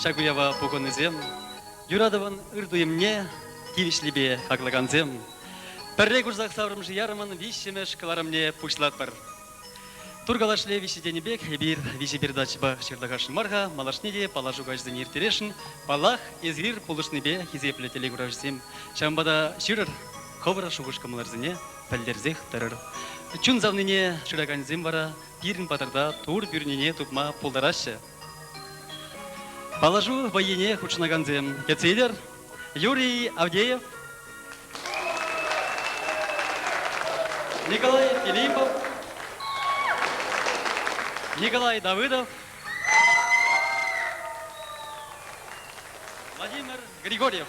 Ҫак уява пухӑннисем, юратӑвӑн ыр туйӑмне тивӗҫлипе хаклакансем, пӗрре курсах саврӑмши ярӑмӑн виҫҫӗмӗш кӑларӑмне пуҫлатпӑр. Туркалашле виҫҫӗ тенӗ пек эпир виҫӗ передачӑпа ҫырлахасшӑн мар-ха, малашне те паллашу каҫӗсене ирттересшӗн. Паллах, эсир пулӑшнипе хисеплӗ телекуравҫӑсем. Ҫавӑнпа та ҫырӑр, хӑвӑр шухӑш-кӑмӑлӑрсене пӗлтерсех тӑрӑр. Чун савнине шыракансем вара пирӗн патӑрта тур пӳрнине тупма пултараҫҫӗ. Паллашу вӑййине хутшӑнакансем кӗтсе илер. Юрий Авдеев, Николай Филиппов, Николай Давыдов, Владимир Григорьев.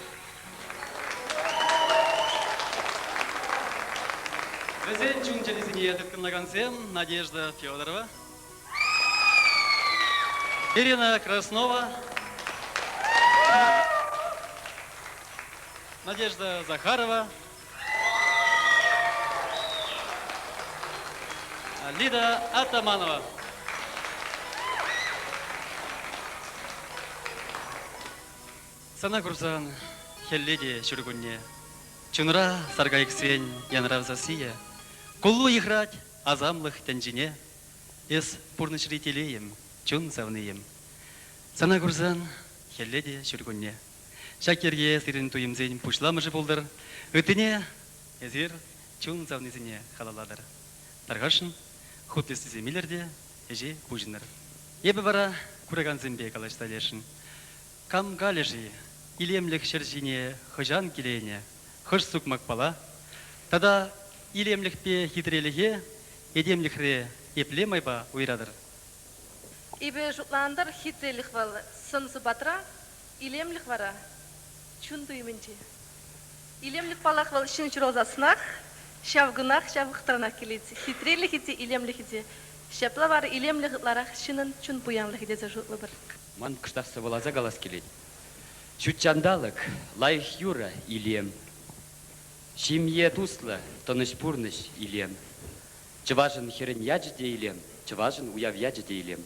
Вӗсен чун-чӗрисене тыткӑнлакансем Надежда Федорова, Ирина Краснова, Надежда Захарова, Лида Атаманова. Сана курсан хӗлле те ҫуркунне чунра саркайӑксен янрав сассийӗ куллу йыхрать асамлӑх тӗнчине. Эс пурнӑҫри телейӗм, чун савнийӗм. Сана курсан хӗлле те ҫуркунне. Ҫак йӗрке сирӗн туйӑмсен пуҫламӑшӗ пултӑр, ыттине эсир чун савнисене халаллатӑр. Тархасшӑн, хут листисем илӗр те ӗҫе пуҫӑнӑр. Эпӗ вара куракансемпе калаҫса илесшӗн. Кам калӗ-ши, илемлӗх ҫӗр ҫине хӑҫан киленӗ, хӑш сукмакпала? Тата илемлӗхпе хитрелӗхе этемлӗхре епле майпа уйӑратӑр? Эпӗ шутланӑ тӑрӑх хитрелӗх вӑл сӑн-сӑпатра, илемлӗх вара чун туйӑмӗнче. Илемлӗх, паллах, вӑл ҫын ҫуралсассӑнах, ҫав кунах, ҫав вӑхӑтранах килет. Хитрелӗхӗ те, илемлӗхӗ те. Ҫапла вара илемлӗх ытларах ҫыннӑн чун пуянлӑхӗ тесе шутлӑпӑр. Ман кӑштах сӑвӑласа калас килет. Ҫутҫанталӑк, лайӑх юрӑ, илем. Ҫемье туслӑ, тӑнӑҫ пурнӑҫ, илем. Чӑвашӑн хӗрӗн ячӗ те илем, чӑвашӑн уяв ячӗ те илем.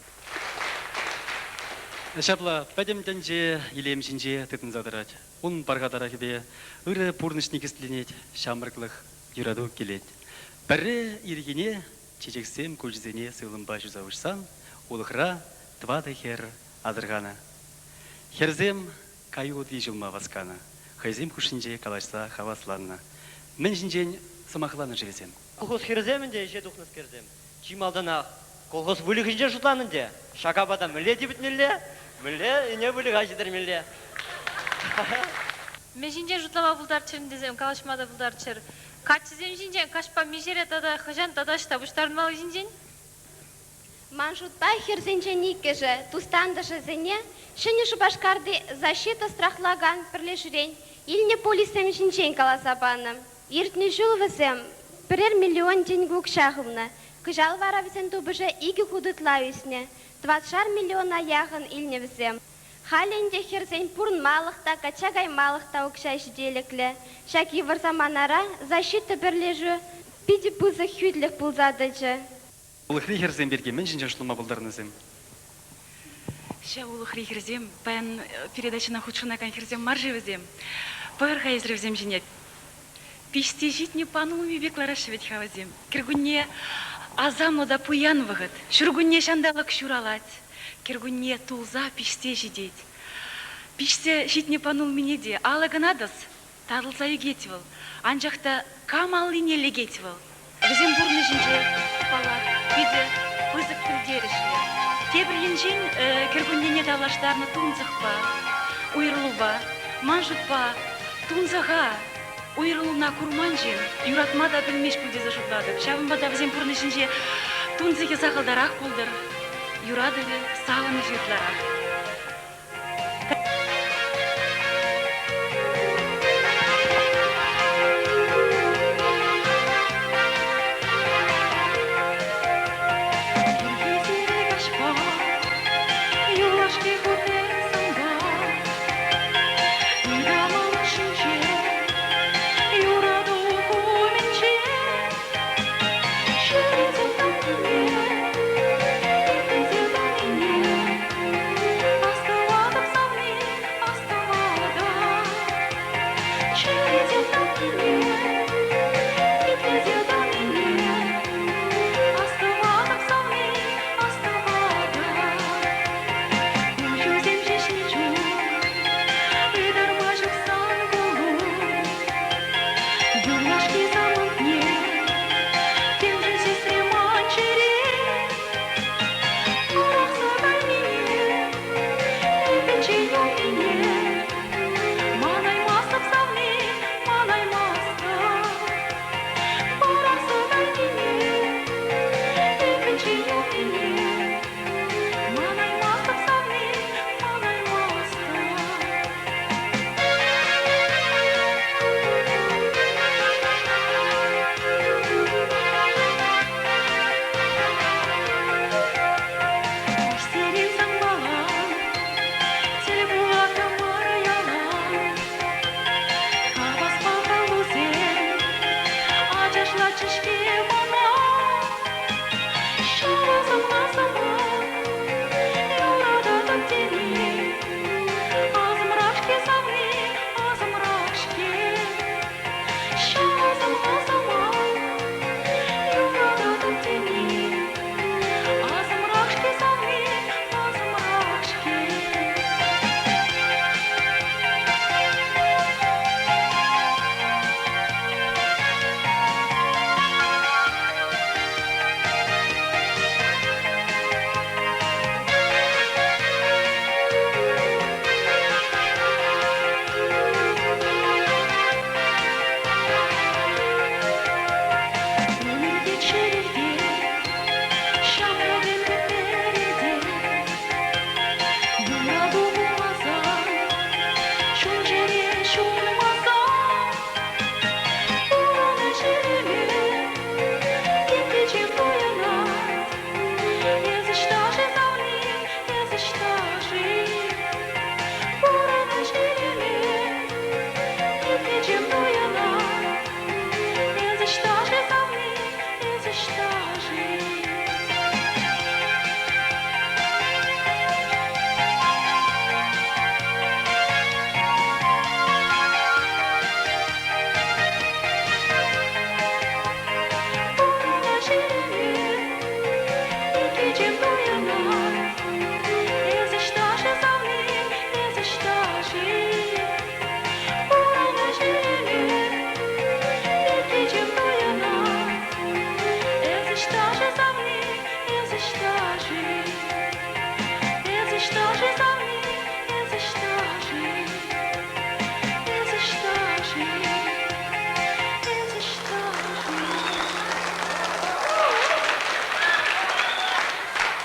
Ҫапла, пӗтӗм тӗнче илем ҫинче тытӑнса тӑрать. Ун пархатарахӗпе ырӑ пурнӑҫ никӗсленет, ҫамрӑклӑх, юрату килет. Пӗрре ирхине чечексем куҫӗсене сывлӑмпа ҫуса уҫсан улӑхра тӑватӑ хӗр асӑрханӑ. Хӗрсем каю ути ҫулма васканӑ, хӑйсем хушшинче калаҫса хавасланнӑ. Мӗн ҫинчен сӑмахланӑ-ши вӗсем? Колхоз хӗрӗсем ӗнтӗ ӗҫе тухнӑскерсем. Чи малтанах колхоз выльӑхӗнчен шутланӑ ӗнтӗ. Ҫак апата мӗнле типӗтмелле, мӗнле ӗне выльӑха ҫитермелле. Мӗн ҫинчен шутлама пултарччӑр ӗнтӗсем, калаҫма та пултарччӑр. Каччӑсем ҫинчен каҫпа миҫере тата хӑҫан тата ӑҫта пуҫтарӑнмалли ҫинчен? Ман шутпа, хӗрсенчен иккӗшӗ тус-тантӑшӗсене Ҫӗнӗ Шупашкарти защита страхлакан пӗрлешӳрен илнӗ полиссем ҫинчен каласа панӑ. Иртнӗ ҫул вӗсем пӗрер миллион тенкӗ укҫа хывнӑ. Кӑҫал вара вӗсен тупӑшӗ икӗ хут ытла ӳснӗ, тӑватшар миллиона яхӑн илнӗ вӗсем. Халӗ ӗнтӗ хӗрсен пурӑнмалӑх та, качча каймалӑх та укҫа ҫителӗклӗ. Ҫак йывӑр саманара защита пӗрлешӳ питӗ пысӑк хӳтлӗх пулса тӑчӗ. Улӑхри хӗрсем пирки мӗн ҫинчен шутлама пултарнисем? Ҫав улӑхри хӗрсем паян передачӑна хутшӑнакан хӗрсем мар-ши вӗсем? Пӑхӑр-ха эсир вӗсем ҫине. Пиҫсе ҫитнӗ панулми пек лараҫҫӗ вӗт-ха вӗсем. Кӗркунне асамлӑ та пуян вӑхӑт. Ҫуркунне ҫанталӑк ҫуралать. Кӗркунне тулса пиҫсе ҫитет. Пиҫсе ҫитнӗ панулмине те алӑ кӑна тӑс, татӑлса ӳкет вӑл. Анчах та кам аллине лекет вӑл? Вӗсен пурнӑҫӗнче, паллах, питӗ пысӑк пӗлтерӗшлӗ. Тепӗр енчен кӗркуннене тавлаштарнӑ тунсӑхпа, уйрӑлупа, ман шутпа, тунсӑха, уйрӑлуна курман ҫын юратма та пӗлмест пуль тесе шутлатӑп. Ҫавӑнпа та вӗсен пурнӑҫӗнче тунсӑхӗ сахалтарах пултӑр, юратӑвӗ, савӑнӑҫӗ ытларах. Кӗрхи каҫпа юлашки хут санпа Никамӑн ӑшӗнче юрату хумӗнче Ҫӗрӗнсе тӑнине, иртӗнсе тӑнине.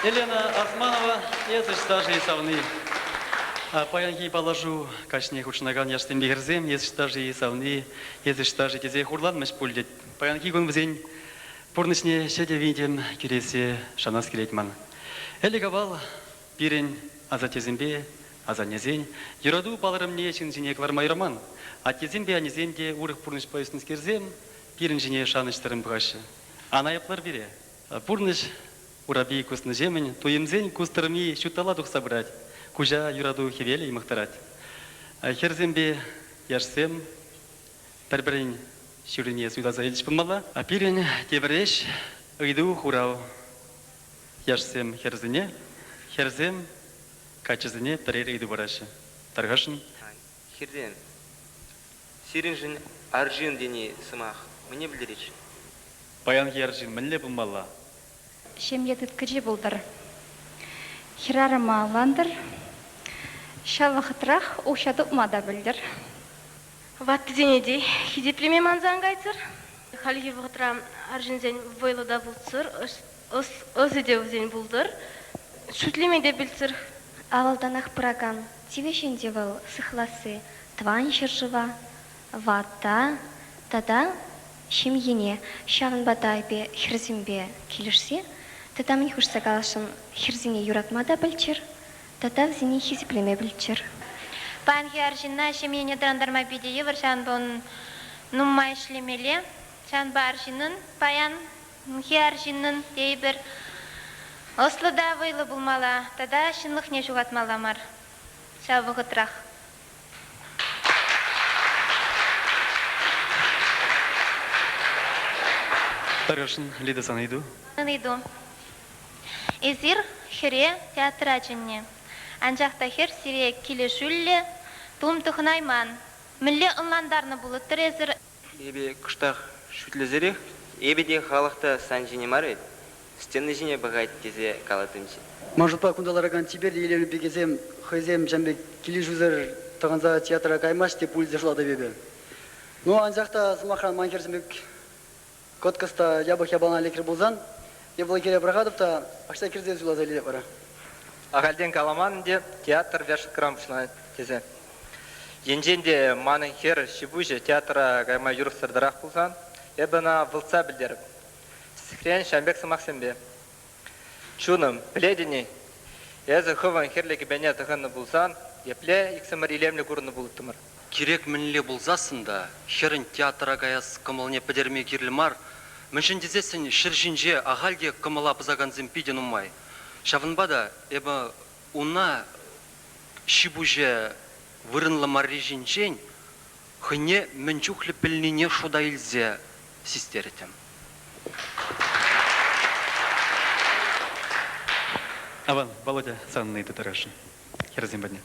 Елена Османова, эс ӑҫта-ши савни? Паянхи паллашу каҫне хутшӑнакан яшсемпе хӗрсем эс ӑҫта-ши савни, эс ӑҫта-ши тесе хурланмӗҫ пуль тет. Паянхи кун вӗсен пурнӑҫне ҫӗтӗ витӗм кӳрессе шанас килет ман. Ӗлӗк-авал пирӗн асаттесемпе асаннесен юрату палӑрӑмне ҫын ҫине кӑларма юраман. Аттесемпе аннесем те урӑх пурнӑҫпа ӳснӗскерсем пирӗн ҫине шанӑҫсӑррӑн пӑхаҫҫӗ. Ан айӑплӑр пире. Пурнӑҫ урапи куснӑҫемӗн туйӑмсен кустӑрми ҫутталла тухса пырать, куҫа юрату хӗвелӗ йӑмӑхтарать. Хӗрсемпе яшсем пӗр-пӗрин ҫуррине суйласа илчӗҫ пулмалла. Пирӗн тепӗр ӗҫ ыйту-хурав. Яшсем хӗрсене, хӗрсем каччӑсене пӗрер ыйту параҫҫӗ. Тархасшӑн. Хӗрсем, сирӗншӗн арҫын тени сӑмах мӗне пӗлтерет-ши? Паянхи арҫын мӗнле пулмалла? Ҫемье тыткӑчи пултӑр. Хӗрарӑма авлантӑр. Ҫав вӑхӑтрах укҫа тупма та пӗлтӗр. Ваттисене те хисеплеме манса ан кайтӑр. Хальхи вӑхӑтра арҫынсен вӑйлӑ та пултӑр, ӑсӗ те вӗсен пултӑр, шӳтлеме те пӗлтӗр. Авалтанах пыракан тивӗҫ ӗнтӗ вӑл сыхласси тӑван ҫӗршыва, ватта тата ҫемьене. Ҫавӑнпа та эпӗ хӗрсемпе килӗшсе тата мӗн хушса каласшӑн, хӗрсене юратма та пӗлччӗр тата вӗсене хисеплеме пӗлччӗр. Паянхи арҫынна ҫемьене тӑрантарма питӗ йывӑр, ҫавӑнпа унӑн нумай ӗҫлемелле. Ҫавӑнпа арҫыннӑн паянхи арҫыннӑн тейӗпӗр, ӑслӑ та вӑйлӑ пулмалла тата ҫынлӑхне ҫухатмалла мар ҫав вӑхӑтрах. Тӑрӑшӑн, Лида, сан ыйту. Ыйту. Эсир хӗре театра чӗннӗ. Анчах та хӗр сире килӗшӳллӗ тум тӑхӑнайман. Мӗнле ӑнлантарнӑ пулӑттӑр эсӗр? Эпӗ кӑштах шӳтлесерех, эпӗ те халӑх та сан ҫине мар вӗт, стена ҫине пӑхать тесе калаттӑмччӗ. Ман шутпа, кунта ларакан чипер те илемлӗ пикесем хӑйсем ҫавӑн пек килӗшӳсӗр тӑхӑнса театра каймасть те пуль тесе шутлатӑп эпӗ. Ну, анчах та, сӑмахран, ман хӗрсем пек кӑткӑс та япӑх япалана лекрӗ пулсан, эп вӑл хӗре пӑрахатӑп та ӑҫта кӗрсе суйласа илетӗп вара. Ахальтен каламан ӗнтӗ театр вешалкӑран пуҫланать тесе. Енчен те манӑн хӗр ҫи-пуҫӗ театра кайма юрӑхсӑртарах пулсан, эпӗ ӑна вӑлтса пӗлтерӗп. Тӗслӗхрен, ҫавӑн пек сӑмахсемпе. Чунӑм, пӗлетӗн-и, эсӗ хӑвӑн хӗрлӗ кӗпене тӑхӑннӑ пулсан, епле иксӗмӗр илемлӗ курӑннӑ пулӑттӑмӑр. Кирек мӗнле пулсассӑн та хӗрӗн театра каяс кӑмӑлне пӗтерме кирлӗ мар, мӗншӗн тесессӗн ҫӗр ҫинче ахаль те кӑмӑла пӑсакансем питӗ нумай. Ҫавӑнпа та эпӗ уна ҫи-пуҫӗ вырӑнлӑ марри ҫинчен хӑйне мӗн чухлӗ пӗлнине шута илсе систерӗттӗм. Аван, Володя, санӑн ыйту тӑрасшӑн хӗрсем патне.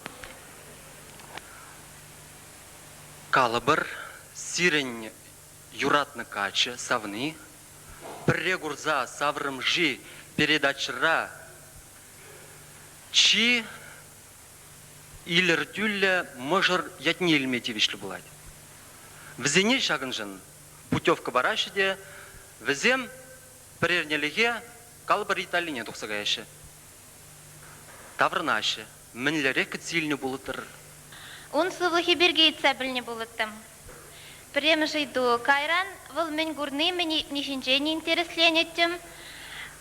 Калӑпӑр, сирӗн юратнӑ каччӑ, савни, пӗрре курса саврӑм-ши передачӑра чи илӗртӳллӗ мӑшӑр ятне илме тивӗҫлӗ пулать. Вӗсене ҫакӑншӑн путевка параҫҫӗ те вӗсем пӗр эрнелӗхе калӑпӑр Италине тухса каяҫҫӗ. Таврӑнаҫҫӗ. Мӗнлерех кӗтсе илнӗ пулӑттӑр? Ун сывлӑхӗ пирки ыйтса пӗлнӗ пулӑттӑм. Пӗрремӗш ыйту. Кайран вӑл мӗн курни, мӗн илтни ҫинчен интересленӗттӗм.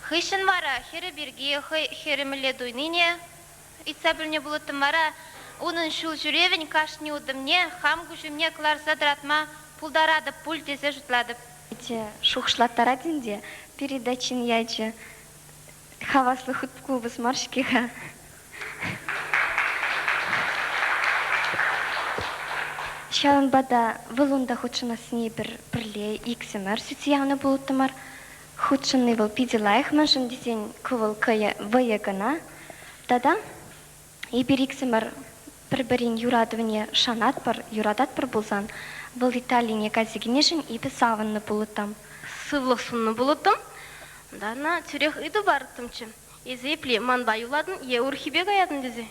Хыҫҫӑн вара хӗрӗ пирки хӑй хӗрӗ мӗнле туйнине ыйтса пӗлнӗ пулӑттӑм вара унӑн ҫул ҫӳревӗн кашни утӑмне хам куҫ умне кӑларса тӑратма пултаратӑп пуль тесе шутлатӑп. Шухӑшлаттарать ӗнтӗ передачин ячӗ. Хаваслӑ хут купӑс мар-ҫке-ха. Ҫавӑнпа та вӑл унта хутшӑнассине эпир пӗрле иксӗмӗр сӳтсе явнӑ пулӑттӑмӑр. Хутшӑнни вӑл питӗ лайӑх, мӗншӗн тесен ку вӑл вӑйӑ кӑна. Тата эпир иксӗмӗр пӗр-пӗрин юратӑвне шанатпӑр, юрататпӑр пулсан, вӑл Италине кайса килнӗшӗн эпӗ савӑннӑ пулӑттӑм. Сывлӑх суннӑ пулӑттӑм. Унта ӑна тӳрех ыйту парӑттӑмччӗ. Эсӗ епле манпа юлатӑн е урӑххипе каятӑн тесе?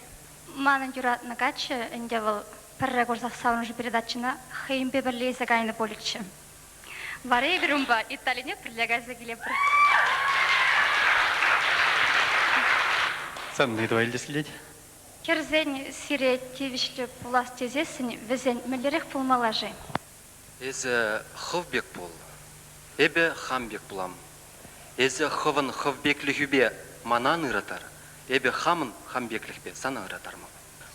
Манӑн юратнӑ каччӑ ӗнтӗ вӑл пӗрре курсах савӑнӑҫлӑ передачӑна хӑйӗнпе пӗрле илсе кайнӑ пулӗччӗ. Вара эпир унпа Италине пӗрле кайса килетпӗр. Сан ыйтӑва илтес килет. Хӗрсен сире тивӗҫлӗ пулас тесессӗн вӗсен мӗнлерех пулмалла-ши? Эсӗ хӑв пек пул, эпӗ хам пек пулам. Эсӗ хӑвӑн хӑв пеклӗхӳпе мана ан ыратар, эпӗ хамӑн хам пеклӗхпе сана ыратармӑп.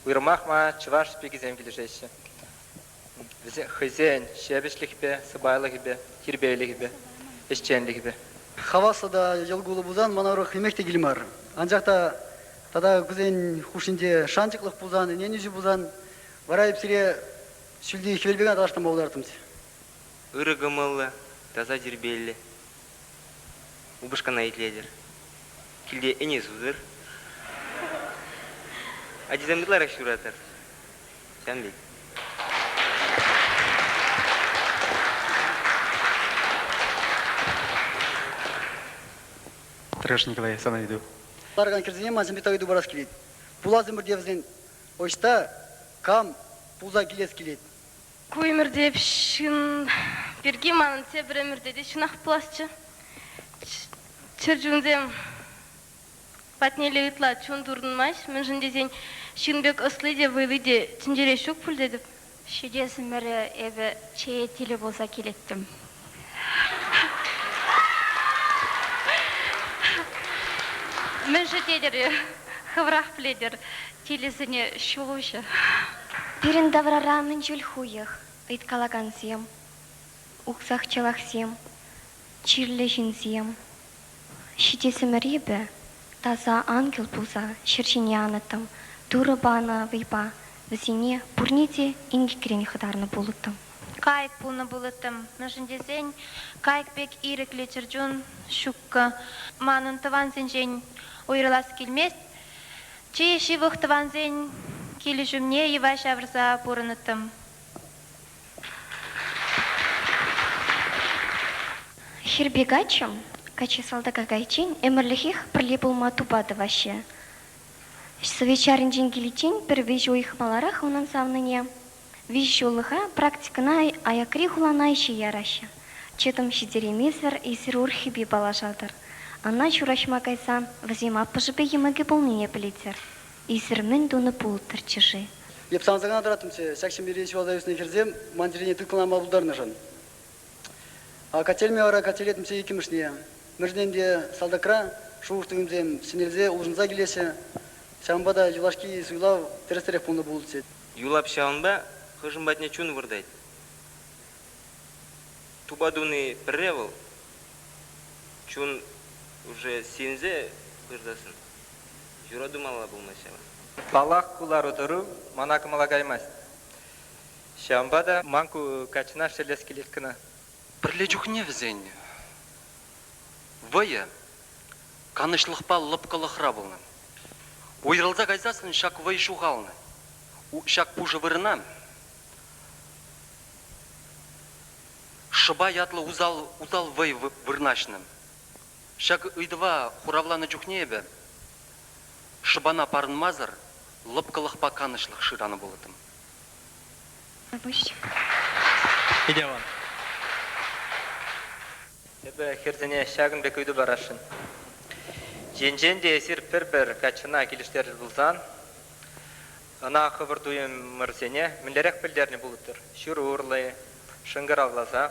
Уйрӑмах мана чӑваш пикисем килӗшеҫҫӗ. Вӗсен хӑйсен ҫепӗҫлӗхпе, сӑпайлӑхӗпе, тирпейлӗхӗпе, ӗҫченлӗхӗпе. Хаваслӑ та йӑл кулӑ пулсан мана урӑх нимех те кил мар. Анчах та тата кусен хушшинче шанчӑклӑх пулсан, ӗненӳҫӗ пулсан вара эп сире ҫӳлти хӗвелпе кӑна танлаштарма пултартӑмччӗ. Ырӑ кӑмӑллӑ, таса тирпейлӗ. Упӑшкана итлетӗр. Килте ӗне сутӑр. Ачисем ытларах ҫуратӑр. Ҫавӑн пек. Тӑрӑш, Николай, сана ыйту. Ларакан хӗрсене ман ҫын пек ыйту парас килет. Пулас ӗмӗрте вӗсен ӑҫта, кам пулса килес килет? Ку ӗмӗрте ҫын пирки манӑн тепӗр ӗмӗрте те ҫынах пуласчӗ. Чӗрчунсем патнелле ытла чун туртӑнмасть, мӗншӗн тесен ҫын пек ӑсли те, вӑйли те тӗнчере ҫук пуль тетӗп. Ҫитес ӗмӗре эпӗ чее тилӗ пулса килеттӗм. Мӗншӗн тетӗр хӑвӑрах пӗлетӗр, тилӗсене ҫул уҫӑ. Пирӗн таврара мӗн чуль хуйӑх, ыйткалакансем, уксах-чӑлахсем, чирлӗ ҫынсем. Ҫитес ӗмӗр эпӗ таса ангел пулса ҫӗр ҫине анӑттӑм, Турӑ панӑ вӑйпа вӗсене пурне те инкекрен хӑтарнӑ пулӑттӑм. Кайӑк пулнӑ пулӑттӑм, мӗншӗн тесен кайӑк пек ирӗклӗ чӗрчун ҫуккӑ. Манӑн тӑвансенчен уйрӑлас килмест. Чи ҫывӑх тӑвансен килӗ ҫумне йӑва ҫавӑрса пурӑнӑттӑм. Хӗрпе каччӑ, каччӑ салтака кайиччен ӗмӗрлӗхех пӗрле пулма тупа тӑваҫҫӗ. Совет ҫарӗнчен киличчен пӗр виҫ уйӑх маларах унӑн савнине виҫ ҫуллӑха практикӑна аякри хулана ӗҫе яраҫҫӗ. Чӑтӑм ҫитереймесӗр эсир урӑххипе паллашатӑр. Ӑна ҫураҫма кайсан вӗсем аппӑшӗпе йӑмӑкӗ пулнине пӗлетӗр. Эсир мӗн тунӑ пулӑттӑрччӗ-ши? Эп савӑнса кӑна тӑраттӑмччӗ ҫак ҫемьере ҫуралса ӳснӗ хӗрсем ман чӗрене тыткӑнлама пултарнӑшӑн. А котельме вара котелетӗмччӗ иккӗмӗшне. Мӗншӗн те салтакра шухӑш-туйӑмсем ҫӗнелсе улшӑнса килеҫҫӗ. Ҫавӑнпа та юлашки суйлав тӗрӗстерех пулнӑ пулчӗ. Юлап ҫавӑнпа хӑшӗн патне чун выртать. Тупа туни пӗрре вӑл, чун уже сивӗнсе выртасӑн. Юрату пулмасть ҫав. Паллах, ку лару-тӑру мана кӑмӑла каймасть. Ҫавӑнпа та ман ку каччӑна шеллес килет кӑна. Пӗрле чухне вӗсен вӑйӗ канӑҫлӑхпа лӑпкӑлӑхра пулнӑ. Уйрӑлса кайсассӑн ҫак вӑй ҫухалнӑ. Ҫак пушӑ вырӑна шӑпа ятлӑ усал, усал вӑй вырнаҫнӑ. Ҫак ыйтӑва хуравланӑ чухне эпӗ шӑпана парӑнмасӑр лӑпкӑлӑхпа канӑҫлӑх шыранӑ пулӑттӑм. Питӗ аван. Эпӗ хӗрсене ҫакӑн пек ыйту парасшӑн. Енчен те эсир пӗр-пӗр каччӑна килӗштерӗр пулсан, ӑна хӑвӑр туйӑмӑрсене мӗнлерех пӗлтернӗ пулӑттӑр? Ҫыру урлӑ-и, шӑнкӑравласа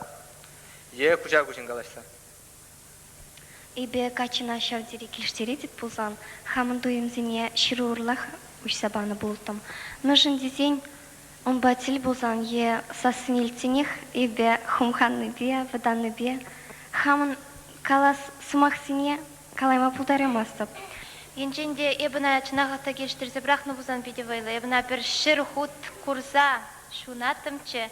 е куҫа-куҫӑн калаҫса? Эпӗ каччӑна ҫав тери килӗштеретӗп пулсан, хамӑн туйӑмсене ҫыру урлах уҫса панӑ пулӑттӑм. Мӗншӗн тесен унпа тӗл пулсан е сассине илтсенех эпӗ хумханнипе, вӑтаннипе хамӑн калас сӑмахсене калайма пултараймастӑп. Енчен те эп ӑна чӑнахах та килӗштерсе пӑрахнӑ пулсан питӗ вӑйлӑ. Эп ӑна пӗр ҫӗр хут курса ҫунаттӑмччӗ.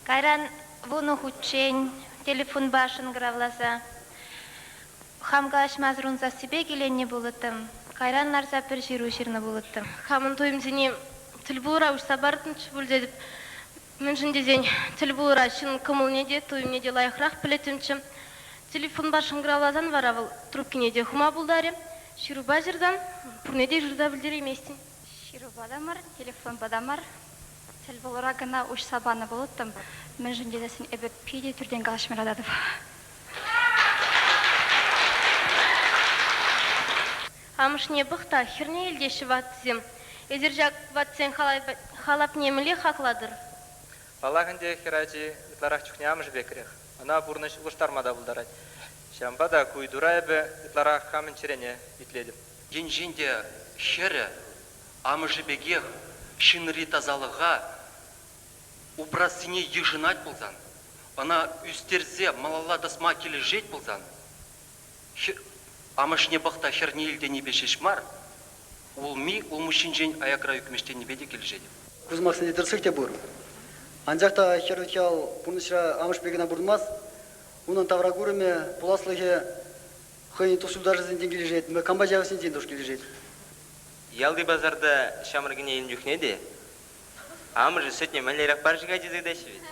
Кайран вунӑ хутчен телефонпа шӑнкӑравласа хам калаҫмасӑр ун сассипе киленнӗ пулӑттӑм. Кайран ларса пӗр ҫыру ҫырнӑ пулӑттӑм. Хамӑн туйӑмсене тӗлпулура уҫса парӑттӑмччӗ пуль тетӗп. Мӗншӗн тесен тӗлпулура ҫын кӑмӑлне те, туйӑмне те лайӑхрах пӗлеттӗмччӗ. Телефонпа шӑнкӑравласан вара вӑл трубкине те хума пултарӗ. Ҫырупа ҫырсан пурне те ҫырса пӗлтерейместӗн. Ҫырупа та мар, телефонпа та мар. Тӗлпулура кӑна уҫса панӑ пулӑттӑм, мӗншӗн тесессӗн эпӗ питӗ тӳртен калаҫма юрататӑп. Амӑшне пӑх та хӗрне ил теҫҫӗ ваттисем. Эсир ҫак ватсен халапне мӗнле хаклатӑр? Паллах ӗнтӗ, хӗрачи ытларах чухне амӑшӗ пекрех. Ӑна пурнӑҫ улӑштарма та пултарать. Ҫавӑнпа та ку ыйтура эпӗ ытларах хамӑн чӗрене итлетӗп. Енчен те хӗрӗ амӑшӗ пекех ҫынри тасалӑха упрассине йышӑнать пулсан, ӑна ӳстерсе малалла тӑсма килӗшет пулсан, амӑшне пӑх та хӗрне ил тенипе ҫеҫ мар, улми улмуҫҫинчен аякра ӳкмест тенипе те килӗшетӗп. Ку сӑмахсенче тӗрӗслӗх те пур. Анчах та хӗр ял пурнӑҫра амӑшпе кӑна пурӑнмасть, унӑн тавракурӑмӗ, пуласлӑхӗ хӑйӗн тус-юлташӗсенчен килӗшет, кампа ҫавсенчен тоже килӗшет. Ялти пасарта ҫамрӑк ӗне илнӗ чухне те амӑшӗ сӗтне мӗнлерех пар-ши-ха тесе ыйтаҫҫӗ вӗт.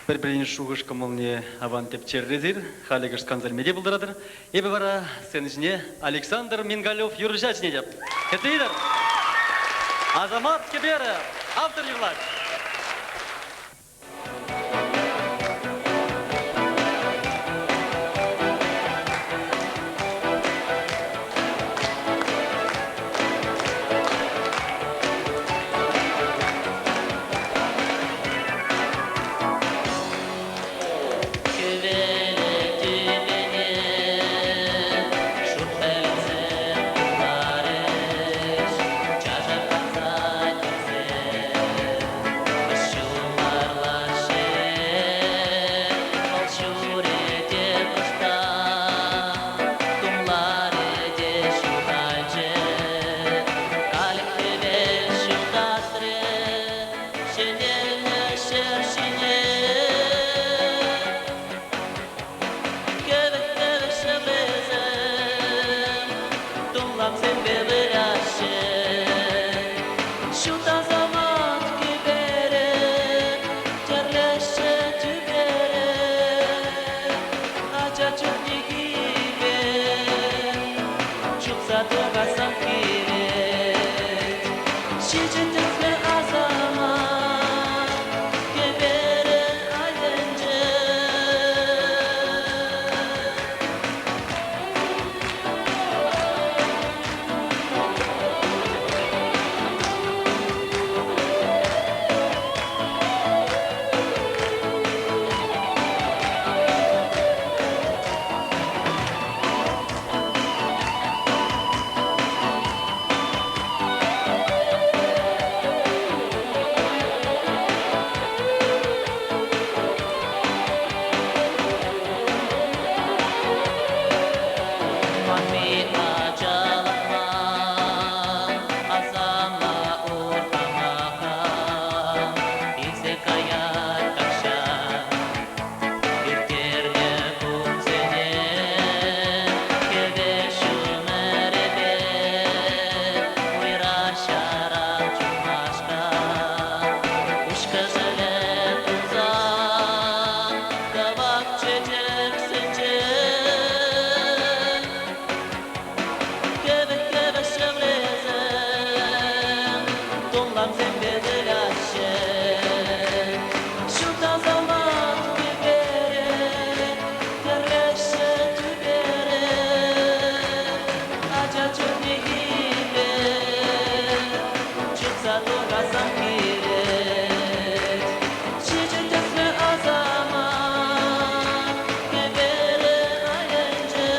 Пӗр-пӗрин шухӑш-кӑмӑлне аван тӗпчерӗр эсир, халӗ кӑшт канса илме те пултаратӑр. Эпӗ вара сцена ҫине Александр Мингалев юрӑҫа чӗнетӗп. Кӗтсе илӗр! Асамат кӗперӗ автор юрлать. Хӗвелӗ тӳпене шур пӗлӗтсем тултарӗҫ, чашӑртатса типсе ҫумӑрлаҫҫӗ. Вӑл ҫурӗ те кӑштах, тумларӗ те ҫухалчӗ. Каллех хӗвел ҫутатрӗ ҫӗнелнӗ ҫӗр ҫине. Кӗвӗк-кӗвӗк шевлесем тумламсемпе выляҫҫӗ. Ҫут асамат кӗперӗ тӗрлеҫҫӗ тӳпере. Ача чухнехи пек чупса тухасах килет. Ҫичӗ тӗслӗ асамат кӗперӗ айӗнче. Манми ачалӑхма асамла урхамаха илсе каять тахҫан. Ирттернӗ кунсене хӗвел ҫумӑрӗпе уйра ҫаран чупмашкӑн куҫ-кӗсӗле тулса кӑвак чечексенчен кӗвӗк-кӗвӗк шевлесем тумламсемпе выляҫҫӗ. Ҫут асамат кӗперӗ тӗрлеҫҫӗ тӳпере. Ача чухнехи пек чупса тухасам килет. Ҫичӗ тӗслӗ асамат кӗперӗ айӗнче.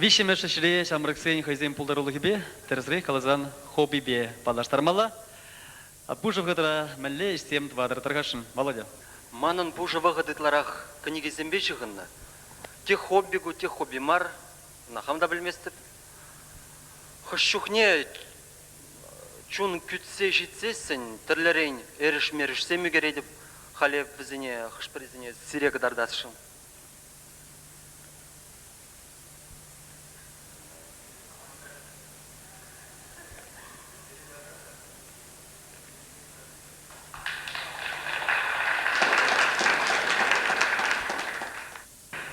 Виҫҫӗмӗш ӗҫре ҫамрӑксен хӑйсен пултарулӑхӗпе, тӗрӗсрех каласан, хоббипе паллаштармалла. Пушӑ вӑхӑтра мӗнле ӗҫсем тӑватӑр тархасшӑн, Володя? Манӑн пушӑ вӑхӑт ытларах кӗнекесемпе ҫыхӑннӑ. Те хобби ку, те хобби мар, ӑна хам та пӗлместӗп. Хӑш чухне чун кӳтсе ҫитсессӗн тӗрлӗрен эрӗш-мерӗшсем ӳкеретӗп. Халӗ эп вӗсене хӑш-пӗрисене сире кӑтартасшӑн.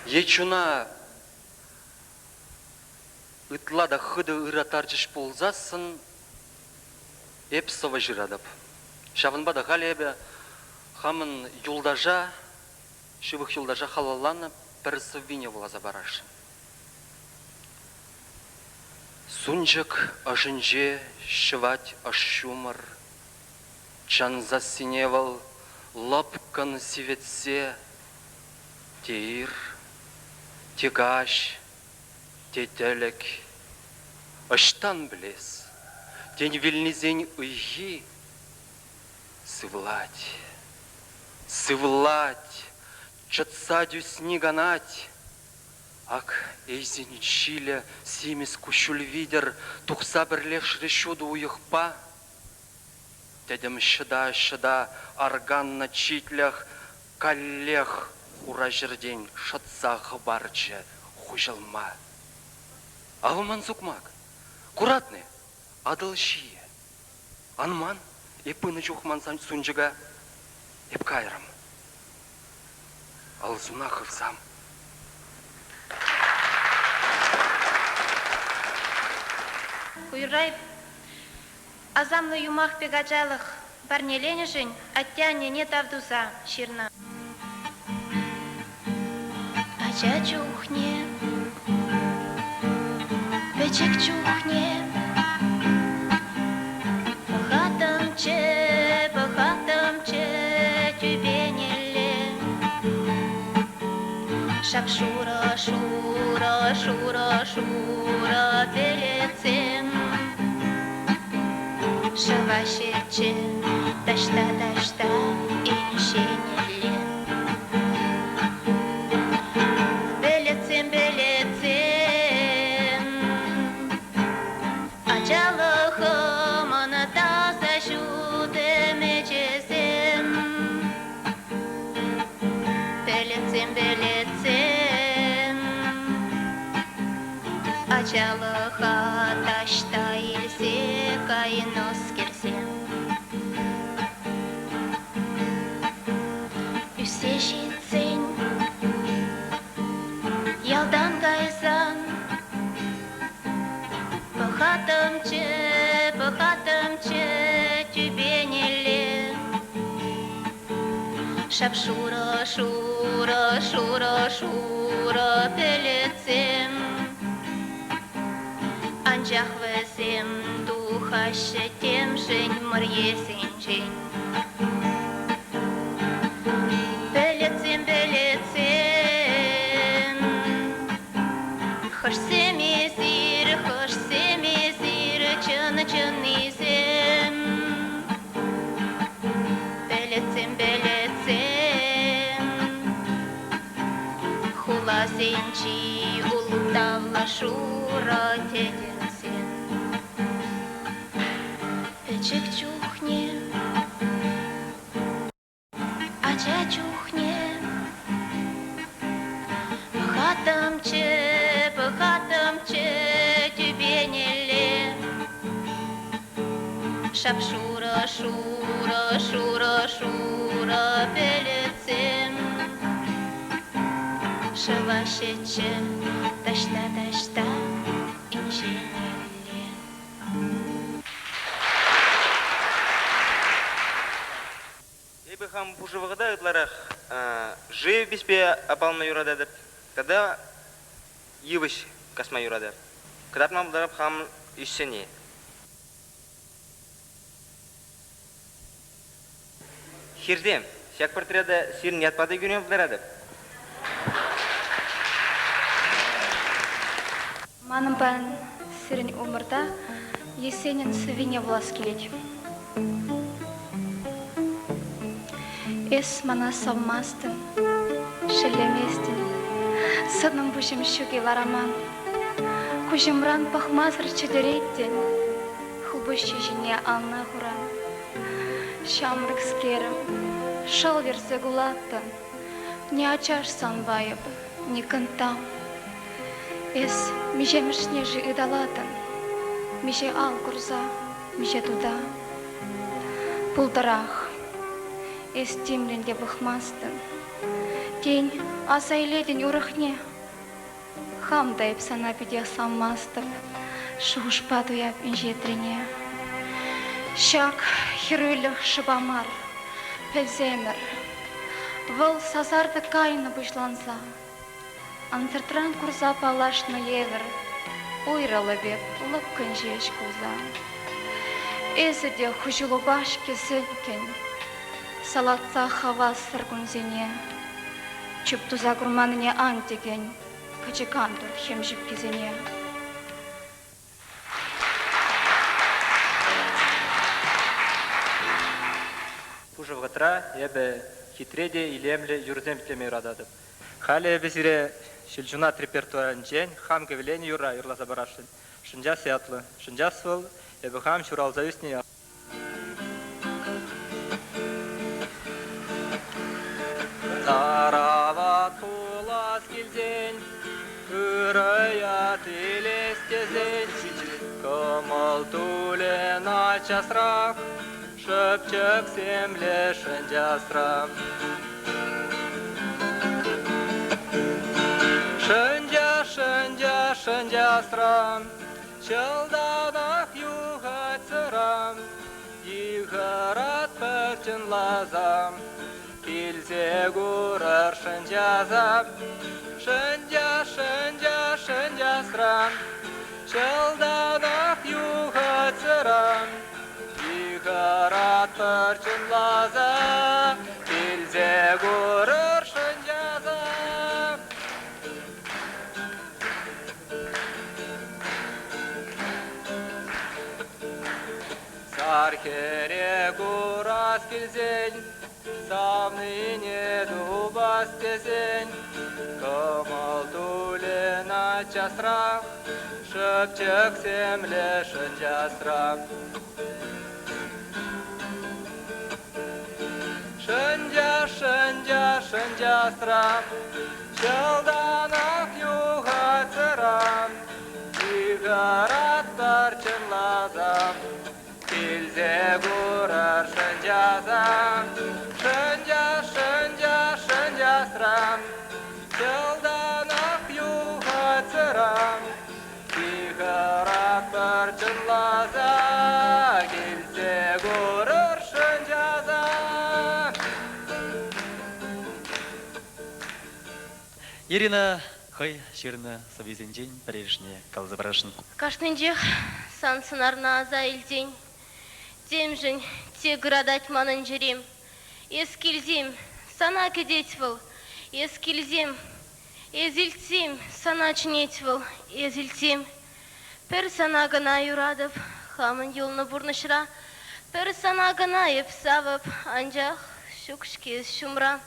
Е чуна ытла та хытӑ ыраттарчӗҫ пулсассӑн эп сӑвӑ ҫыратӑп. Ҫавӑнпа та халӗ эпӗ хамӑн юлташа. ҫывӑх юлташа халалланӑ пӗр сӑввине вуласа парасшӑн. Сунчӑк ӑшӗнче ҫӑвать ӑш ҫумӑр, Чан сассине вӑл лӑпкӑн сивӗтсе те ир, те каҫ, те тӗлӗк. Ӑҫтан пӗлес, тен, вилнисен ыйхи сывлать, сывлать, чӑтса тӳсни канать. Ак эйсен ҫилӗ симӗс куҫҫуль витӗр тухса пӗрлешрӗ ҫутӑ уйӑхпа. Тӗтӗм ҫӑта-ҫӑта арканнӑ читлӗх каллех хура ҫӗртен шӑтса хӑпарчӗ хуҫӑлма. Ав ман сукмак, куратни, Атӑл ҫийӗ. Ан ман, эп пынӑ чух ман сунчӑка эп кайрӑм. Алсуна хывсам. Ку юрра асамлӑ юмах пек ачалӑх парнеленӗшӗн атте-аннене тав туса ҫырнӑ. Ача чухне, пӗчӗк чухне пӑхаттӑмччӗ, пӑхаттӑмччӗ тӳпенелле. Шап-шурӑ, шурӑ, шурӑ, шурӑ пӗлӗтсем Шӑваҫҫӗччӗ таҫта-таҫта инҫенелле. Пӗлӗтсем, пӗлӗтсем, ачалӑхӑмӑн таса ҫут ӗмӗчӗсем. Пӗлӗтсем, пӗлӗтсем, ачалӑха таҫта илсе кайнӑскерсем. Ӳссе ҫитсен, ялтан кайсан, пӑхаттӑмччӗ, пӑхаттӑмччӗ тӳпенелле. Шап-шурӑ, шурӑ, шурӑ, шурӑ пӗлӗтсем. Анчах вӗсем тухаҫҫӗ темшӗн мӑрьесенчен. Пӗлӗтсем, пӗлӗтсем, хӑшсем эсир, хӑшсем эсир, чӑн-чӑннисем. Пӗлӗтсем, пӗлӗтсем, хуласенчи ултавлӑ шурӑ тӗтӗмсем. Пӗчӗк чухне, ача чухне пӑхаттӑмччӗ, пӑхаттӑмччӗ тӳпенелле. Шап-шурӑ, шурӑ, шурӑ, шурӑ пӗлӗтсем шӑваҫҫӗччӗ таҫта-таҫта инҫенелле. Эпӗ хам пушӑ вӑхӑта ытларах живопиҫпе аппаланма юрататӑп тата йывӑҫ касма юрататӑп. Кӑтартма пултарап хам ӗҫсене. Хирсем, ҫак портрета сирӗн ятпа та кӳме пултаратӑп. Манӑн паян сирӗн умӑрта Есенин сӑввине вулас килет. Эс мана савмастӑн, шеллеместӗн, сӑнӑм-пуҫӑм ҫук-и вара ман? Куҫӑмран пӑхмасӑр чӗтӗреттӗн, хулпуҫҫи ҫине ална хуран. Ҫамрӑкскерӗм, шӑл йӗрсе кулаттӑн, ни ачаш санпа эп, ни кӑнттам. Эс миҫемӗшне-ши ыталатӑн, миҫе ал курса, миҫе тута. Пултӑрах, эс тимлӗн те пӑхмастӑн. Тен, аса илетӗн урӑхне? Хам та эп сана питех савмастӑп, шухӑшпа туяп инҫетрине. Ҫак хӗрӳлӗх шӑпа мар, пӗлсемӗр. Вӑл сасартӑк кайнӑ пуҫланса. Ӑнсӑртран курса паллашнӑ евӗр уйрӑлӑп эп лӑпкӑн ҫеҫ кулса. Эсӗ те хуҫӑлупа-ҫке сӗнккӗн салатса хавассӑр кунсене. Чуп туса курманнине ан тӗкӗн, кӑчӑк ан турт хӗм ҫипписене. Пушӑ вӑхӑтра эпӗ хитре те илемлӗ юрӑсем итлеме юрататӑп. Халӗ эпӗ сире Ҫилҫунат репертуарӗнчен хам кӗвӗленӗ юрра юрласа парасшӑн. Шӑнчас ятлӑ. Шӑнчас вӑл эпӗ хам ҫуралса ӳснӗ ял. Тарават пулас килсен, ырӑ ят илес тесен, кӑмӑл тулӗ наччасрах, шӑпчӑксем лешӗн часра. Шӑнча, шӑнча, шӑнчасра, Ҫӑлтанах юхать сӑран, Йыхӑрать пӗр чӑнласа. Килсе курӑр шӑнчаса, Шӑнча, шӑнча, шӑнчасран, Ҫӑлтанах юхать сӑран. Йыхӑрать пӗр чӑнласа, Килсе курӑр шӑнчаса. Сар хӗре курас килсен, савнине тупас тесен, кӑмӑл тулӗ наччасрах, шӑпчӑксем лешӗн часрах. Шӑнча, шӑнча, шӑнчасрах, Ҫӑлтанах юхать сӑран, Йыхӑраттар чӑнласа. Килсе курӑр шӑнчаса, Шӑнча, шӑнча, шӑнчасран, Ҫӑлтанах юхать сӑран. Йыхӑратпӑр чӑнласа, Килсе курӑр шӑнчаса. Ирина хӑй ҫырнӑ сӑввисенчен пӗрешне каласа парасшӑн. Кашнинчех сан сӑнарна аса илсен, темшӗн те ыратать манӑн чӗрем. Эс килсем, сана кӗтет вӑл. Эс килсем, эс илтсем, сана чӗнет вӑл. Эс илтсем, пӗр сана кӑна юратӑп хамӑн юлнӑ пурнӑҫра. Пӗр сана кӑна эп савӑп, анчах ҫук-ҫке эс ҫумра.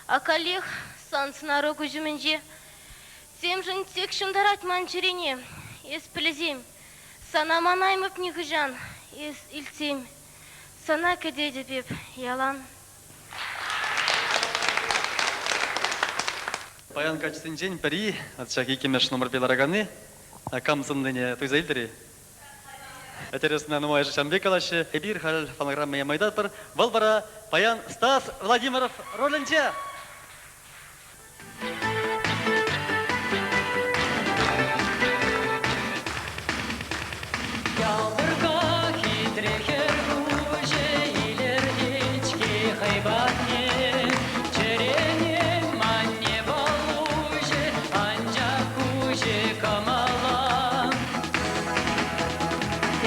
А каллех сан сӑнару куҫ умӗнче темшӗн тек ҫунтарать ман чӗрене. Эс пӗлсем, сана манаймӑп нихӑҫан, эс илтсем, сана кӗтетӗп эп ялан. Паян каччӑсенчен пӗри, ҫак иккӗмӗш номерпе лараканни, кам сӑннине туйса илтӗр-и? Интересно, нумайӑшӗ ҫавӑн пек калаҫҫӗ. Эпир халь фонограмма яма ыйтатпӑр. Вӑл вара паян Стас Владимиров ролӗнче. Ялтӑрка хитре хӗр куҫӗ илӗртет-ҫке хӑй патне. Чӗрене манне вӑл уҫӗ, анчах куҫӗ кӑмӑла.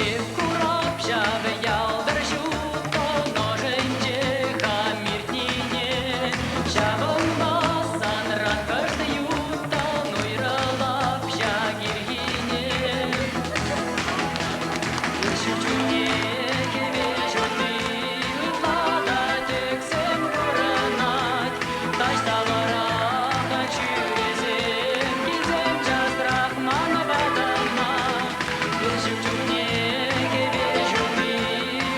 Эп курап ҫав ялтӑр ҫуттӑн ӑшӗнче хам иртнине. Ҫавӑнпа санран кӑшт юттӑн уйрӑлап ҫак ирхине. Ҫу чухне хӗвел ҫути ытла та тӗксӗм курӑнать. Таҫта вӑраха ҫӳресем килсем часрах ман патӑма. Ҫук чухне хӗвел ҫути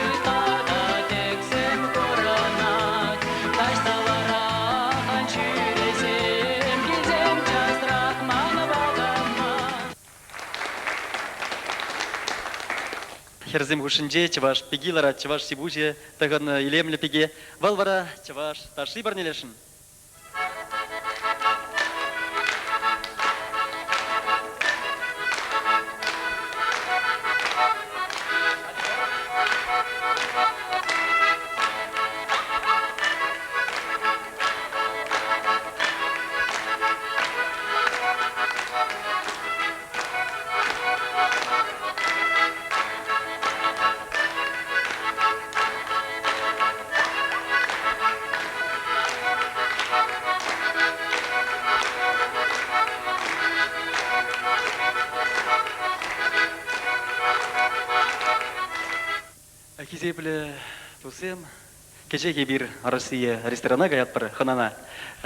ытла та тӗксӗм курӑнать. Таҫта вӑраха ҫӳресем килсем часрах ман патӑма. Хӗрсем хушшинче чӑваш пики ларать, чӑваш ҫи-пуҫӗ тӑхӑннӑ илемлӗ пике. Вӑл вара чӑваш ташши парнелесшӗн. Хисеплӗ туссем, кӗҫех эпир Россия ресторана каятпӑр хӑнана.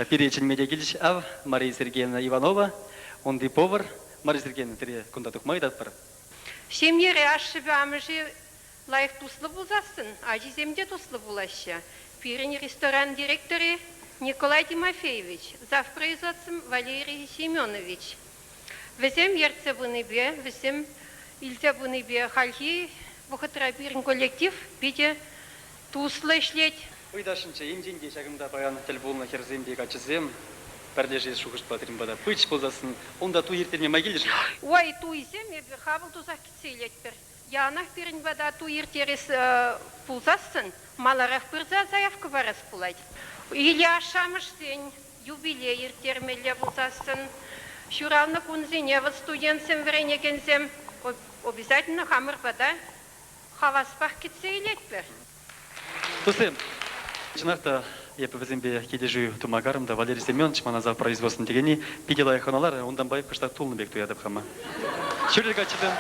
Пире чӗнме те килчӗҫ ав Мария Сергеевна Иванова, унти повар. Мария Сергеевна, пире кунта тухма ыйтатпӑр. Ҫемьере ашшӗпе амӑшӗ лайӑх туслӑ пулсассӑн ачисем те туслӑ пулаҫҫӗ. Пирӗн ресторан директорӗ Николай Тимофеевич, завпроизводством Валерий Семенович. Вӗсем ертсе пынипе, вӗсем илсе пынипе хальхи вӑхӑтра пирӗн коллектив питӗ туслӑ ӗҫлет. Ыйтасшӑнччӗ, енчен те ҫакӑнта паян тӗл пулнӑ хӗрсемпе каччӑсем пӗрлешес шухӑшпа пирӗн пата пыч пулсассӑн унта туй ирттерме май килӗ-ши? Ой, туйсем эпир хапӑл тусах кӗтсе илетпӗр. Яланах пирӗн пата туй ирттерес пулсассӑн маларах пырса заявка парас пулать. Или ашшӗ-амӑшсен юбилей ирттермелле пулсассӑн ҫуралнӑ кунсене вӑл студентсем вӗренекенсем обязательно хамӑр пата хаваспах кӗтсе илетпӗр. Туссем, чӑнах та эпӗ вӗсемпе килӗшӳ тума карӑм та Валерий Семенович мана зав производствӑн текенни питӗ лайӑх хӑналарӗ, унтанпа кӑштах тулнӑ пек туятӑп хама. Ҫӳрӗр каччӑсем.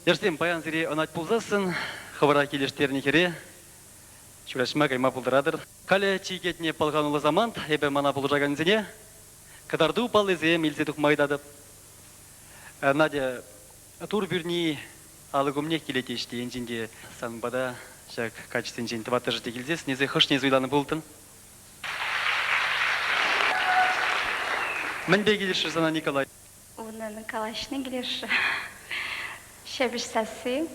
Яшсем, паян сире ӑнать пулсассӑн хӑвӑра килӗштернӗ хӗре ҫураҫма кайма пултаратӑр. Халӗ чи кӗтнӗ пӑлхануллӑ самант эпӗ мана пулӑшакансене кӑтарту паллисем илсе тухма ыйтатӑп. Надя, тур пӳрни алӑк умнех килет те енчен те сан пата ҫак каччӑсенчен тӑваттӑшӗ те килсессӗн эсӗ хӑшне суйланӑ пултӑн? Мӗнпе килӗшрӗ сана Николай? Унӑн калаҫни килӗшрӗ. Ҫепӗҫ сасси.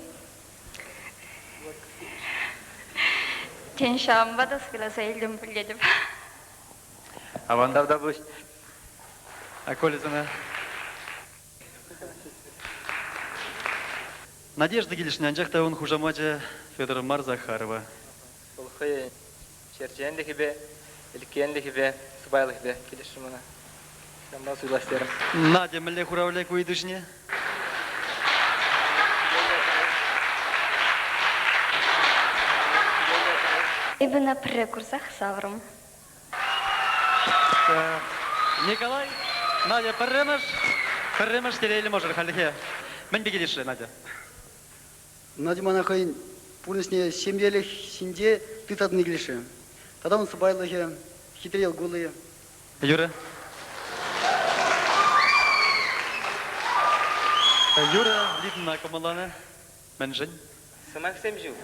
Тен, ҫавӑнпа та суйласа илтӗм пуль тетӗп. Аван тавтапуҫ. А Коля сана Надежда килӗшнӗ, анчах та ун хушамачӗ Федор мар Захарова. Вӑл хӑйӗн черченлӗхӗпе, Ӗлӗккенлӗхӗпе, сӑпайлӑхӗпе килӗшрӗ мана. Ҫавӑнпа суйлас терӗм. Надя мӗнле хуравлӗ ку ыйту ҫине? Эпӗ ӑна пӗрре курсах саврӑм. Николай, Надя пӗрремӗш, пӗрремӗш телейлӗ мӑшӑр хальлӗхе. Мӗнпе килӗшрӗ, Надя? Надя мана хӑйӗн пурнӑҫне ҫемьелӗх ҫинче тытса тӑни килӗшрӗ. Тата ун сӑпайлӑхӗ, хитре йӑл кулли. Юрӗ. Юрӗ Лидӑна кӑмӑлланӑ. Мӗншӗн? Сӑмахсем ҫук.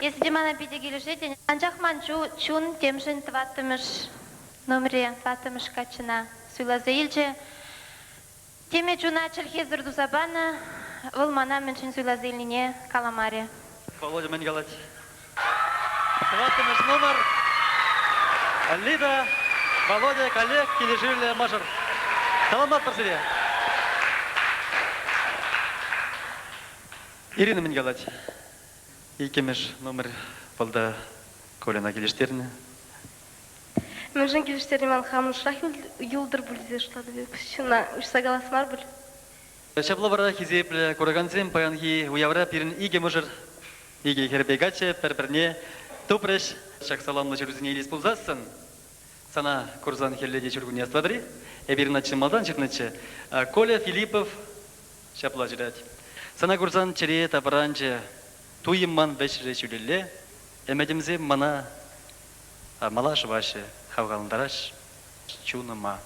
Эсӗ те мана питӗ килӗшетӗн, анчах ман чун темшӗн тӑваттӑмӗш номере, тӑваттӑмӗш каччӑна суйласа илчӗ. Теме чуна чӗлхесӗр туса панӑ, вӑл мана мӗншӗн суйласа илнине каламарӗ. Володя мӗн калать? Тӑваттӑмӗш номер. Лида, Володя, каллех килӗшӳллӗ мӑшӑр. Саламлатпӑр сире. Ирина мӗн калать? Иккӗмӗш номер вӑл та Кольӑна килӗштернӗ. Мӗншӗн килӗштерни ман хамӑншӑнах юлтӑр пуль тесе шутлатӑп эп. Ҫынна уҫса калас мар пуль. Ҫапла вара, хисеплӗ куракансем, паянхи уявра пирӗн икӗ мӑшӑр, икӗ хӗрпе каччӑ пӗр-пӗрне тупрӗҫ. Ҫак саламлӑ ҫырусене илес пулсассӑн, сана курсан хӗлле те ҫуркунне астӑватӑр-и? Эпир ӑна чӑн малтан ҫырнӑччӗ. Коля Филиппов ҫапла ҫырать. Сана курсан чӗре тапранчӗ, туйӑм ман вӗҫрӗ ҫӳлелле, ӗмӗтӗмсем мана мала шӑваҫҫӗ, хавхалантараҫ чунӑма.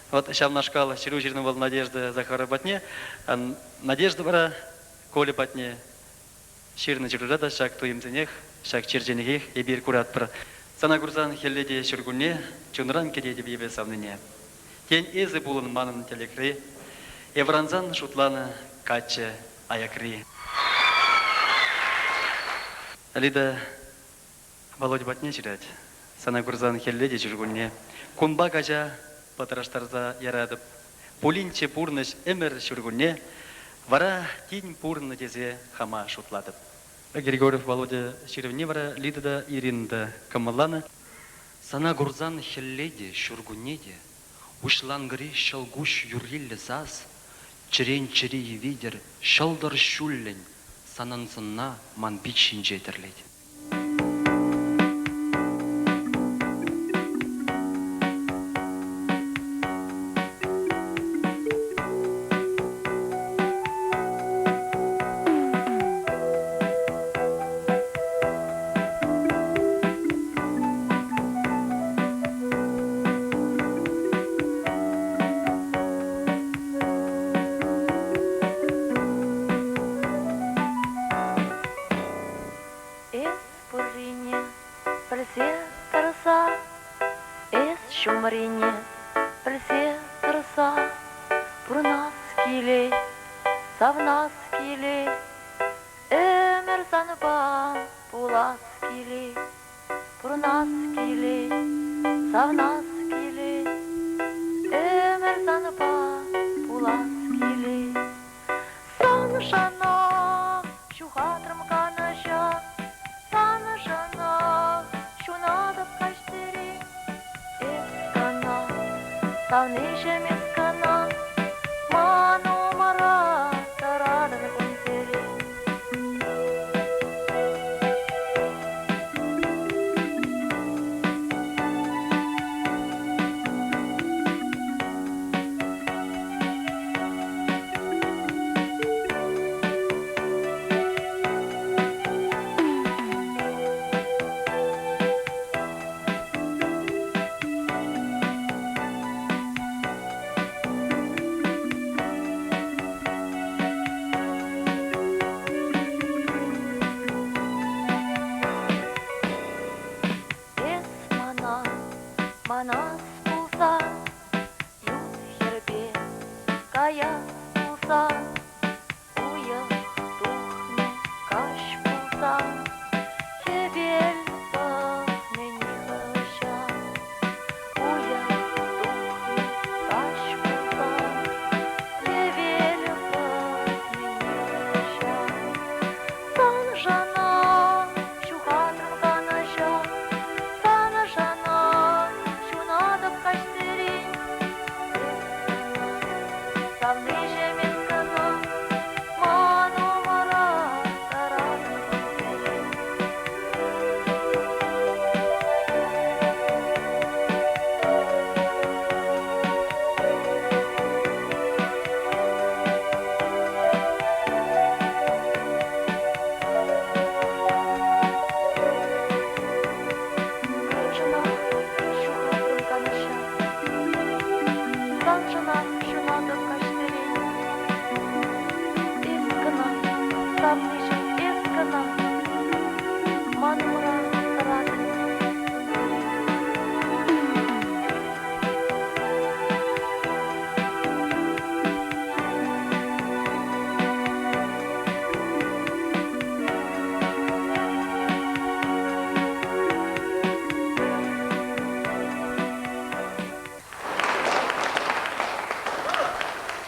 Вот ҫавнашкал ҫыру ҫырнӑ вӑл Надежда Захарова патне. Надежда вара Коля патне ҫырнӑ ҫырура та ҫак туйӑмсенех, ҫак черченӗхех эпир куратпӑр. Сана курсан хӗлле те ҫуркунне чунран кӗтетӗп эпӗ савнине. Тен, эсӗ пулӑн манӑн тӗлӗкре, эп вӑрансан шутланӑ каччӑ аякри. Лида Володя патне ҫырать. Сана курсан хӗлле те ҫуркунне. Кунпа каҫа пӑтраштарса яратӑп. Пулинччӗ пурнӑҫ ӗмӗр ҫуркунне, вара тин пурӑннӑ тесе хама шутлатӑп. Григорьев Володя ҫырӑвне вара Лида та, Ирина та кӑмӑлланӑ. Сана курсан хӗлле те, ҫуркунне те уҫланкӑри ҫӑлкуҫ юрриллӗ сас чӗрен чӗрийӗ витӗр ҫӑлтӑр ҫуллен санӑн сӑнна ман пит ҫинче тӗрлет. Эс пуррине пӗлсе тӑрса, эс ҫумрине пӗлсе тӑрса пурӑнас килет, савнас килет, ӗмӗр санпа пулас килет, пурӑнас килет, савнас килет, ӗмӗр санпа пулас килет. Саншӑнах ҫухатрӑм канӑҫа, саншӑнах ҫунатӑп каҫсерен. Эс кӑна, савниҫӗм, эс кӑна, ман умра тӑратӑн кунсерен.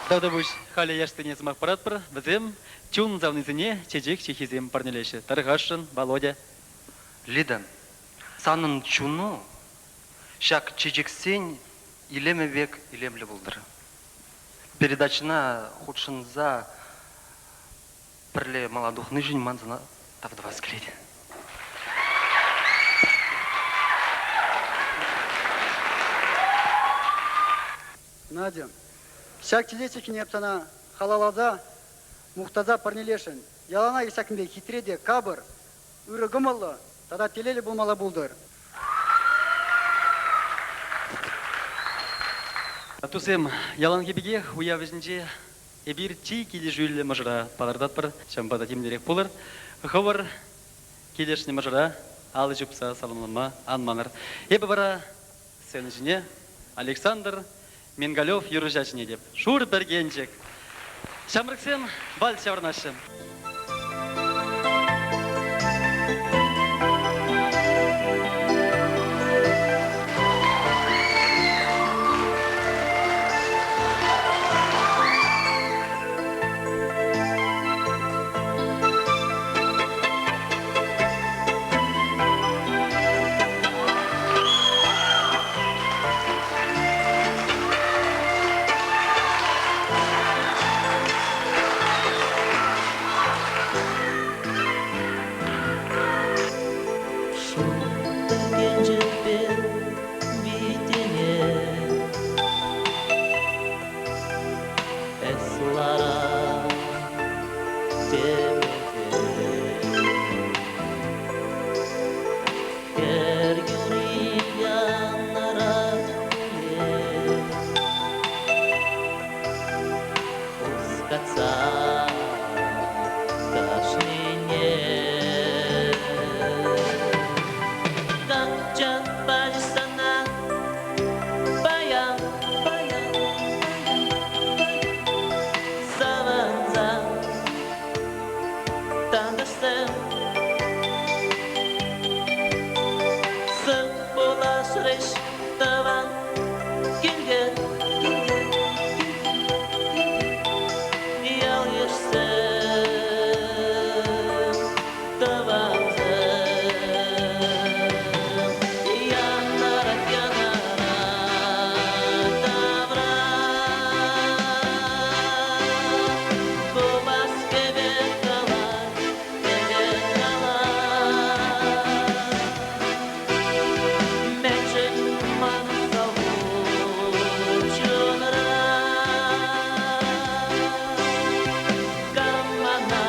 Тавтапуҫ. Халӗ яшсене сӑмах паратпӑр. Вӗсем чун савнисене чечек ҫыххисем парнелеҫҫӗ. Тархасшӑн, Володя. Лида, санӑн чуну ҫак чечексен илемӗ пек илемлӗ пултӑр. Передачӑна хутшӑнса пӗрле мала тухнишӗн ман сана тав тӑвас килет. Надя, ҫак чечек ҫыххине эп сана халалласа, мухтаса парнелесшӗн. Яланах ҫакӑн пек хитре те капӑр, ырӑ кӑмӑллӑ тата телейлӗ пулмалла пултӑр. Туссем, яланхи пекех уяв вӗҫӗнче эпир чи килӗшӳллӗ мӑшӑра палӑртатпӑр. Ҫавӑнпа та тимлӗрех пулӑр. Хӑвӑр килӗшнӗ мӑшӑра алӑ ҫупса саламлама ан манӑр. Эпӗ вара сцена ҫине Александр Мингалев юрӑҫа чӗнетӗп. Шур пӗркенчӗк. Ҫамрӑксем вальс ҫаврӑнаҫҫӗ. Пӗркенчӗкпе витӗнет. Эс ларан темӗте. Кӗр юри янӑрать хуллен. Хускатса кашнине. Качча пачӗ сана паян, паян, савӑнса тантӑшсем. Сыв пулашрӗҫ тӑван килте, килте, ял-йышсем, тӑвансем. Янӑрать, янӑрать тавра. Купас кӗвӗ калать, кӗвӗ калать. Мӗншӗн ман салху чунра? Кам мана,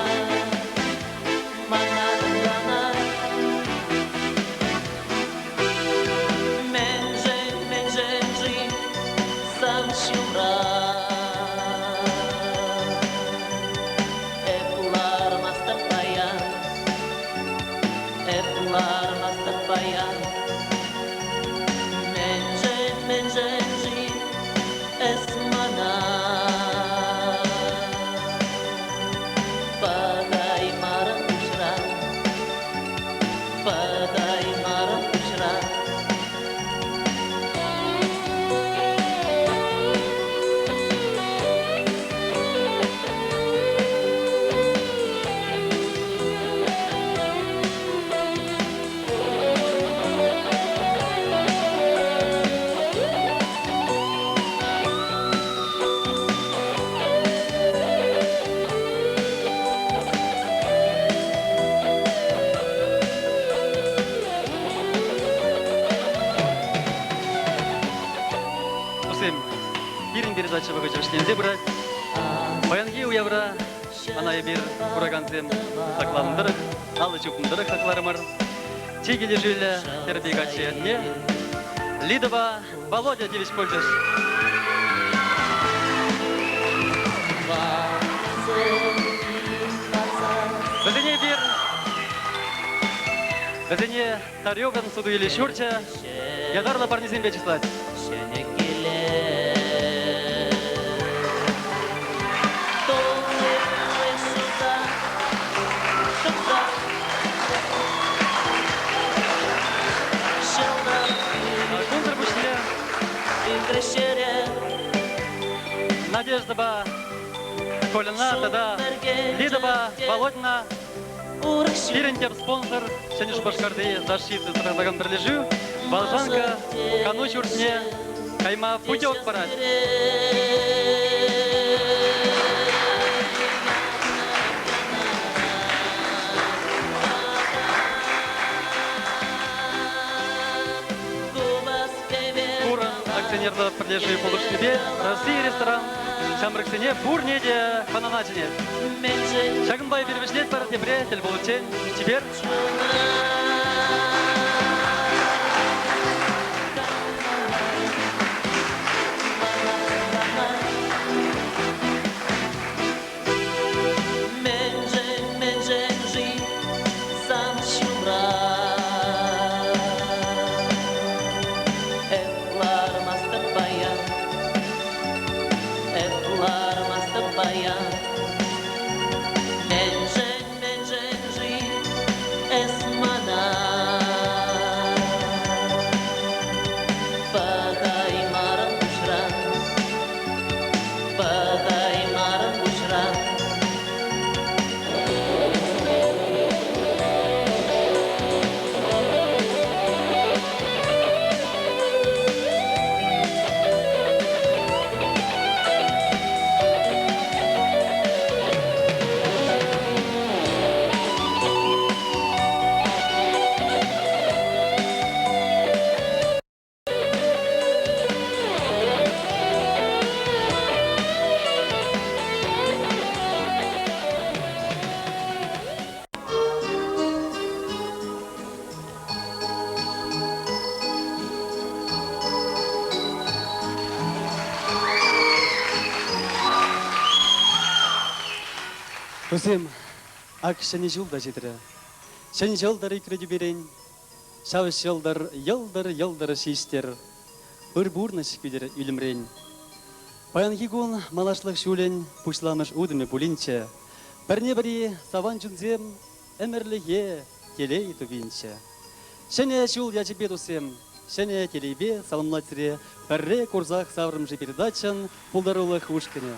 мана ӑнланать? Мӗншӗн, мӗншӗн-ши сан ҫумра? Эп лармастӑп паян, эп лармастӑп паян. Мӗншӗн, мӗншӗн-ши эс мана пӑхаймарӑн куҫран, пӑхаймарӑн куҫран? Туссем, пирӗн передача вӑхӑчӗ вӗҫленсе пырать. Паянхи уявра ӑна эпир куракансем хакланӑ тӑрӑх, алӑ ҫупнӑ тӑрӑх хакларӑмӑр. Чи килӗшӳллӗ хӗрпе каччӑ ятне Лидӑпа Володя тивӗҫ пулчӗҫ. Вӗсене эпир вӗсене Тарьевӑн суту-илӳ ҫурчӗ ятарлӑ парнесемпе чыслать. Ҫӗнӗ киле тулли ҫута шӑпта ҫӑлтӑр Кунсӑр пуҫне ӳкрӗ ҫӗре. Надежда Надеждӑпа Кольӑна тата Лидӑпа Володьӑна пирӗн тӗп спонсор Ҫӗнӗ Шупашкарти защита страхлакан пӗрлешӳ Волжанка кану ҫуртне кайма путевка парать. Курӑн акционерлӑ пӗрлешӳ пулӑшнипе Россия ресторан ҫамрӑксене пурне те хӑнана чӗнет. Ҫакӑнпа эпир вӗҫлетпӗр, тепре тӗл пуличчен чипер. Мӗншӗн, мӗншӗн-ши сан ҫумра? Эп лармастӑп паян, эп лармастӑп паян. Мӗншӗн, мӗншӗн-ши эс мана пӑхаймарӑн куҫран? Пӑхаймарӑм куҫран. Туссем, ак Ҫӗнӗ ҫул та ҫитрӗ. Ҫӗн ҫӑлтӑр ӳкрӗ тӳперен. Ҫав ҫӑлтӑр йӑлтӑр-йӑлтӑр ҫиҫтӗр, ыр пурнӑҫ кӳтӗр ӳлӗмрен. Паянхи кун малашлӑх ҫулӗн пуҫламӑш утӑмӗ пулинччӗ, пӗрне-пӗри саван чунсем ӗмӗрлӗхе телей тупинччӗ. Ҫӗнӗ ҫул ячӗпе, туссем, ҫӗнӗ телейпе саламлать сире пӗрре курсах саврӑм-ши передачӑн пултарулӑх ушкӑнӗ.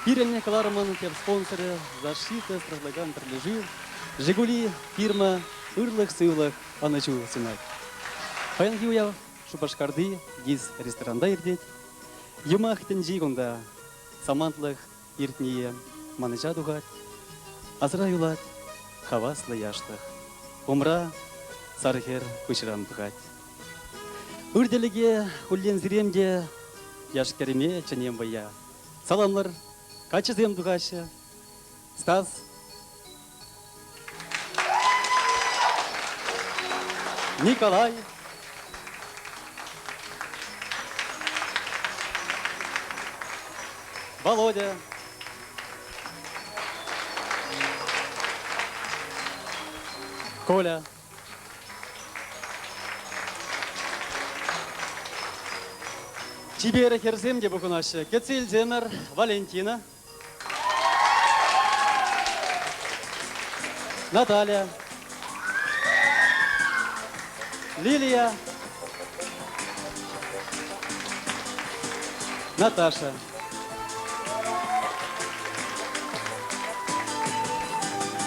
Пирӗн кӑларӑмӑн тӗп спонсорӗ Защита страхлакан пӗрлешӳ Жигули фирма ырлӑх-сывлӑх ӑнӑҫу сунать. Паянхи уяв Шупашкарти ГИС ресторанта иртет. Юмах тӗнчи кунта самантлӑх иртние манӑҫа тухать, асра юлать хаваслӑ яшлӑх. Умра сар хӗр куҫран пӑхать. Ыр тӗлӗке хулленсирем те яш-кӗрӗме чӗнем вӑййа. Саламлӑр, каччӑсем тухаҫҫӗ. Стас. Николай. Володя. Коля. Чипер хӗрсем те пухӑнаҫҫӗ. Кӗтсе илсемӗр Валентина. Наталья. Лилия. Наташа.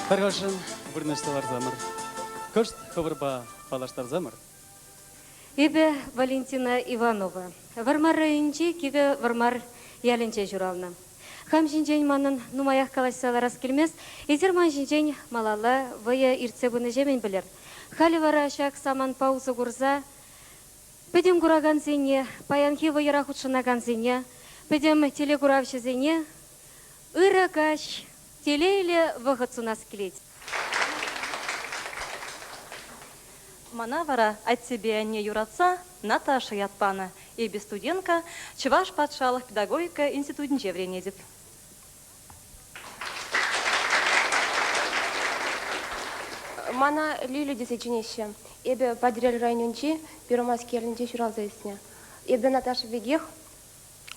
Пӗр вырнаҫса ларсамӑр. Кӑшт хӑвӑрпа паллаштарсамӑр. Эпӗ Валентина Иванова. Вӑрмар районӗнчи Кивӗ Вӑрмар ялӗнче ҫуралнӑ. Хам ҫинчен манӑн нумаях калаҫса ларас килмест. Эсир ман ҫинчен малалла вӑйӑ иртсе пынӑҫемӗн пӗлӗр. Халӗ вара ҫак самантпа усӑ курса пӗтӗм куракансене, паянхи вӑйӑра хутшӑнакансене, пӗтӗм телекуравҫӑсене ырӑ каҫ, телейлӗ вӑхӑт сунас килет. Мана вара аттепе анне юратса Наташа ят панӑ. Эпӗ студентка, Чӑваш патшалӑх педагогика институтӗнче вӗренетӗп. Мана Лиля тесе чӗнеҫҫӗ. Эпӗ Патӑрьел районӗнчи Первомайски ялӗнче ҫуралса ӳснӗ. Эпӗ Наташа пекех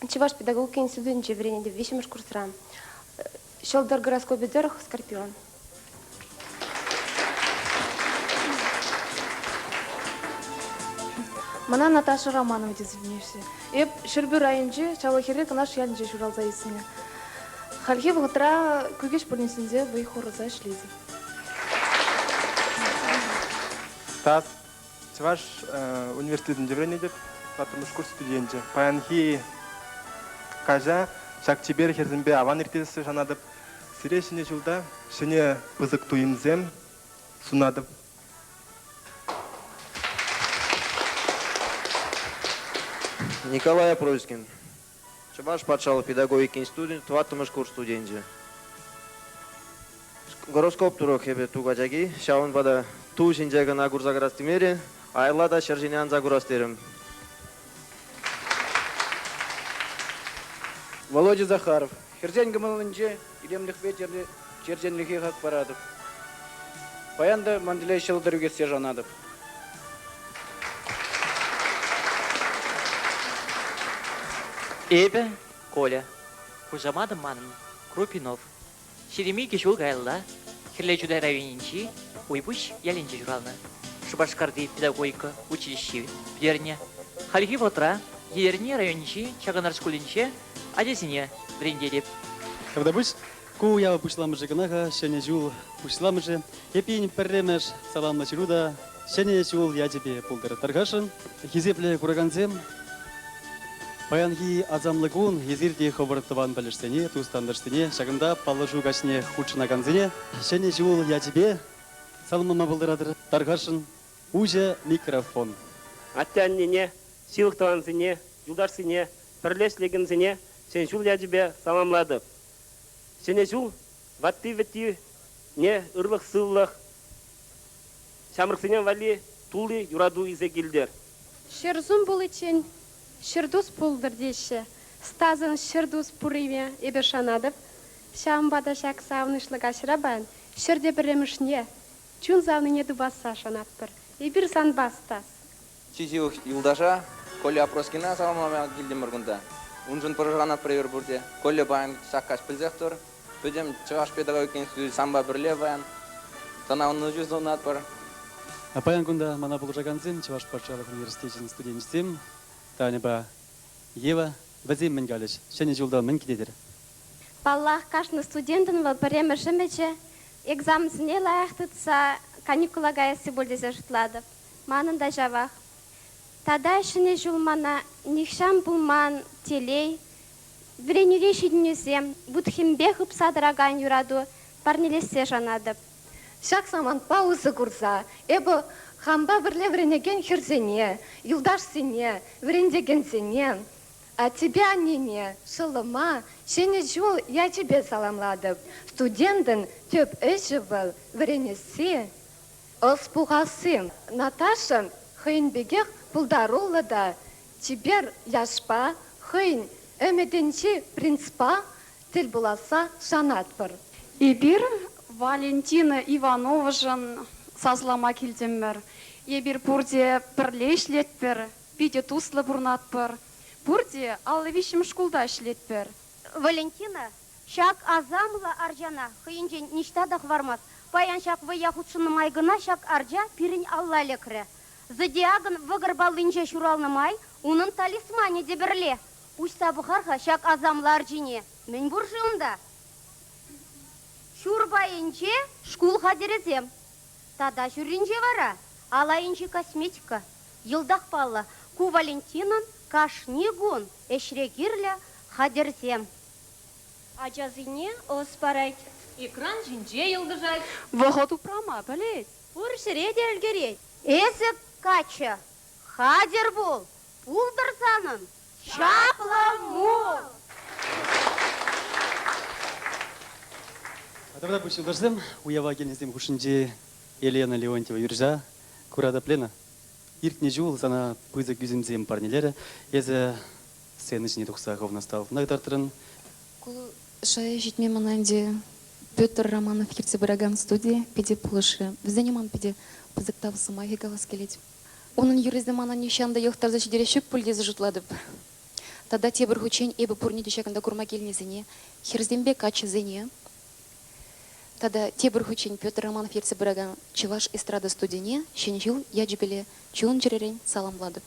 Чӑваш педагогика институтӗнче вӗренетӗп виҫҫӗмӗш курсра. Ҫӑлтӑр гороскопӗ тӑрӑх Скорпион. Мана Наташа Романова тесе чӗнеҫҫӗ. Эп Ҫӗрпӳ районӗнчи Чаллӑхӗрри Кӑнаш ялӗнче ҫуралса ӳснӗ. Хальхи вӑхӑтра Кӳкеҫ больницинче вӑй хурса ӗҫлетӗп. Стас Чӑваш университетӗнче вӗренетӗп, тӑваттӑмӗш курс студенчӗ. Паянхи каҫа ҫак чипер хӗрсемпе аван ирттерессе шанатӑп. Сире ҫӗнӗ ҫулта ҫӗнӗ пысӑк туйӑмсем сунатӑп. Николай Апроськин, Чӑваш патшалӑх педагогика институчӗн тӑваттӑмӗш курс студенчӗ. Гороскоп тӑрӑх эпӗ ту качаки, ҫавӑнпа та ту ҫинче кӑна курса кӑрас темерӗ, аялла та ҫӗр ҫине анса курас терӗм. Володя Захаров. Хӗрсен кӑмӑлӗнче илемлӗхпе черченлӗхе хак паратӑп. Паян та ман тӗле ҫӑлтӑр ӳкессе шанатӑп. Эпӗ, Коля. Хушаматӑм манӑн Крупинов. 22 ҫул каялла Хӗрлӗ Чутай районӗнчи Уйпуҫ ялӗнче ҫуралнӑ. Шупашкарти педагогика училищи пӗтернӗ. Хальхи вӑхӑтра Етӗрне районӗнчи Чаканар шкулӗнче ачасене вӗрентетӗп. Тавтапуҫ. Ку уяв пуҫламӑшӗ кӑна-ха, Ҫӗнӗ ҫул пуҫламӑшӗ. Эппин, пӗрремӗш саламлӑ ҫыру та Ҫӗнӗ ҫул ячӗпе пултӑр. Тархасшӑн, хисеплӗ куракансем, паянхи асамлӑ кун эсир те хӑвӑр тӑван-пӗлӗшсене, тус-тантӑшсене, ҫакӑнта паллашу каҫне хутшӑнакансене Ҫӗнӗ ҫул ячӗпе саламлама пултаратӑр. Тархасшӑн, уҫӑ микрофон. Атте-аннене, ҫывӑх тӑвансене, юлташсене, пӗрле ӗҫлекенсене Ҫӗнӗ ҫул ячӗпе саламлатӑп. Ҫӗнӗ ҫул ватти-вӗттине ырлӑх-сывлӑх, ҫамрӑксене валли тулли юрату илсе килтӗр. Ҫӗрсум пуличчен ҫӗртус пултӑр теҫҫӗ. Стасӑн ҫӗртус пуррине эпӗ шанатӑп. Ҫавӑнпа та ҫак савӑнӑҫлӑ каҫра паян ҫӗрте пӗрремӗшне, чун савнине тупасса шанатпӑр. Эпир санпа, Стас. Чи ҫывӑх юлташа Коля Апроскина саламлама килтӗмӗр кунта. Уншӑн пӑшӑрханатпӑр эпир пурте. Коля паян ҫак каҫ пӗлсех тӑр. Пӗтӗм Чӑваш педагогика институчӗ санпа пӗрле паян. Сана ӑнӑҫу сунатпӑр. Паян кунта мана пулӑшакансем Чӑваш патшалӑх университечӗн студенчӗсем Таньӑпа Ева. Вӗсем мӗн калӗҫ? Ҫӗнӗ ҫулта мӗн кӗтетӗр? Паллах, кашни студентӑн вӑл пӗрремӗш ӗмӗчӗ экзаменсене лайӑх тытса каникула каясси пуль тесе шутлатӑп. Манӑн та ҫавах. Тата Ҫӗнӗ ҫул мана нихҫан пулман телей, вӗренӳре ҫитӗнӳсем, вут-хӗмпе хыпса тӑракан юрату парнелессе шанатӑп. Ҫак самантпа усӑ курса эпӗ хампа пӗрле вӗренекен хӗрсене, юлташсене, вӗрентекенсене, аттепе аннене, шӑллӑма Ҫӗнӗ ҫул ячӗпе саламлатӑп. Студентӑн тӗп ӗҫӗ вӑл вӗренесси, Ӑс пухасси. Наташа хӑйӗн пекех пултаруллӑ та чипер яшпа, хӑйӗн ӗмӗтӗнчи принцпа тӗл пуласса шанатпӑр. Эпир Валентина Ивановӑшӑн сасӑлама килтӗмӗр. Эпир пурте пӗрле ӗҫлетпӗр, питӗ туслӑ пурӑнатпӑр. Пурте 53 шкулта ӗҫлетпӗр. Валентина Ҫак асамлӑ арчана хӑйӗнчен ниҫта та хӑвармасть. Паян ҫак вӑййа хутшӑннӑ май кӑна ҫак арча пирӗн алла лекрӗ. Зодиакӑн вӑкӑр паллинче ҫуралнӑ май унӑн талисманӗ те пӗрле. Уҫса пӑхар-ха ҫак асамлӑ арчине. Мӗн пур-ши унта? Ҫур пайӗнче шкул хатӗрӗсем. Тата ҫурринче вара ал айӗнчи косметика. Йӑлтах паллӑ, ку Валентинӑн кашни кун ӗҫре кирлӗ хатӗрсем. Ачасене ӑс парать. Экран ҫинче йӑлкӑшать. Вӑхӑт упрама пӗлет. Пур ҫӗре те ӗлкӗрет. Эсӗ, каччӑ, хатӗр пул, пултӑр санӑн чаплӑ мул! Тавтапуҫ, юлташсем, уява килнисем хушшинче Елена Леонтьева юрӑҫа куратӑп. Лена, иртнӗ ҫул сана пысӑк ӳсӗмсем парнелерӗ. Эсӗ сцена ҫине тухса хӑвна ӑсталӑхна кӑтартрӑн. Ку шая ҫитме мана ӗнтӗ Петр Романов ертсе пыракан студи питӗ пулӑшрӗ. Вӗсене ман питӗ пысӑк тав сӑмахӗ калас килет. Унӑн юррисем мана нихҫан та йӑхтарса ҫитерес ҫук пуль тесе шутлатӑп. Тата тепӗр хутчен эпӗ пурне те ҫакӑнта курма килнисене, хӗрсемпе каччӑсене тата тепӗр хутчен Петр Романов ертсе пыракан Чӑваш эстрада студине Ҫӗнӗ ҫул ячӗпеле чун-чӗререн саламлатӑп.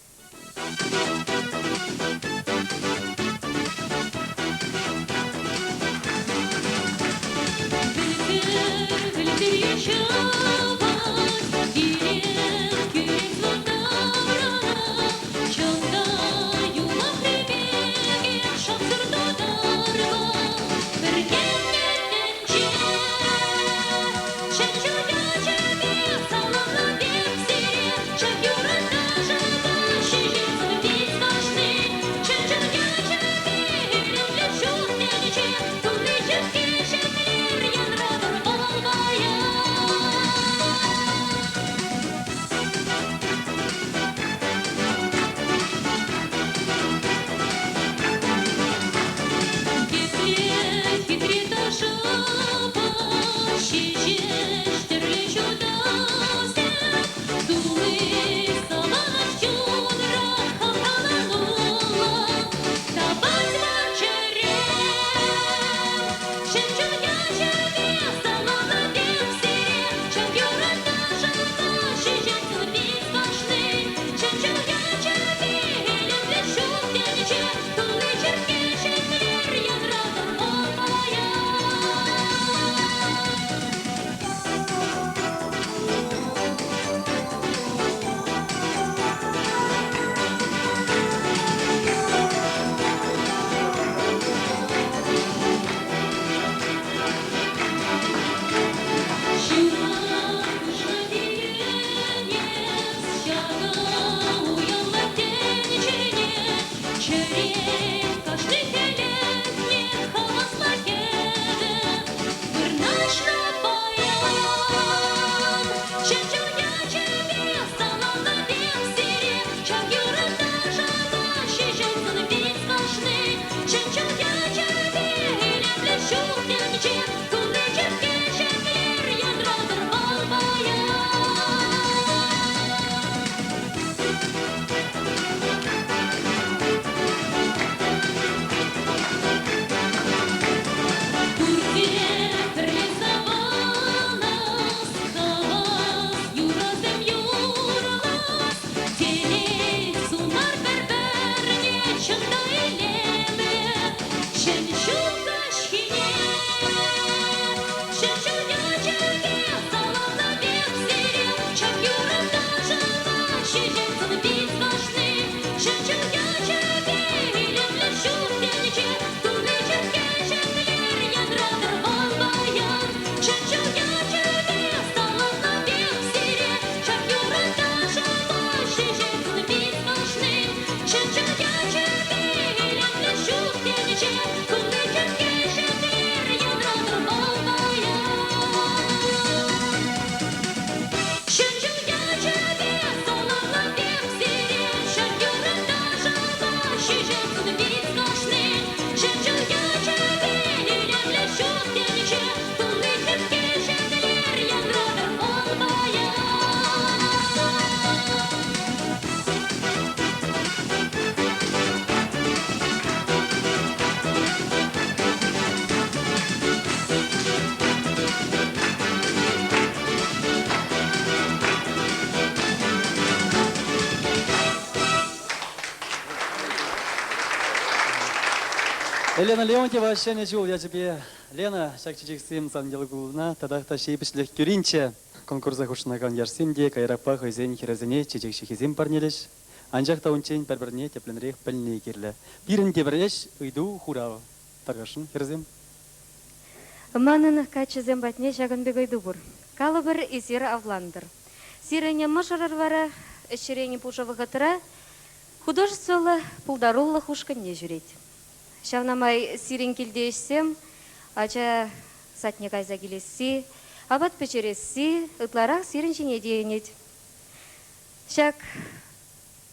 Елена Леонтьева ҫӗнӗ ҫул ячӗпе. Лена, ҫак чечексем сан йӑл-куллуна татах та ҫепӗҫлӗх кӳринччӗ. Конкурса хутшӑнакан яшсем те каярахпа хӑйсен хӗрӗсене чечек ҫыххисем парнелӗҫ. Анчах та унччен пӗр-пӗрне тӗплӗнрех пӗлни кирлӗ. Пирӗн тепӗр ӗҫ, ыйту, хурав. Тархасшӑн, хӗрсем. Манӑн каччӑсем патне ҫакӑн пек ыйту пур. Калӑпӑр, эсир авлантӑр. Сирӗн мӑшӑрӑр вара ӗҫрен пушӑ вӑхӑтра художествӑллӑ пултарулӑх ушкӑнне ҫӳрет. Ҫавна май сирӗн килти ӗҫсем, ача садне кайса килесси, апат пӗҫересси ытларах сирӗн ҫине тиенет. Ҫак,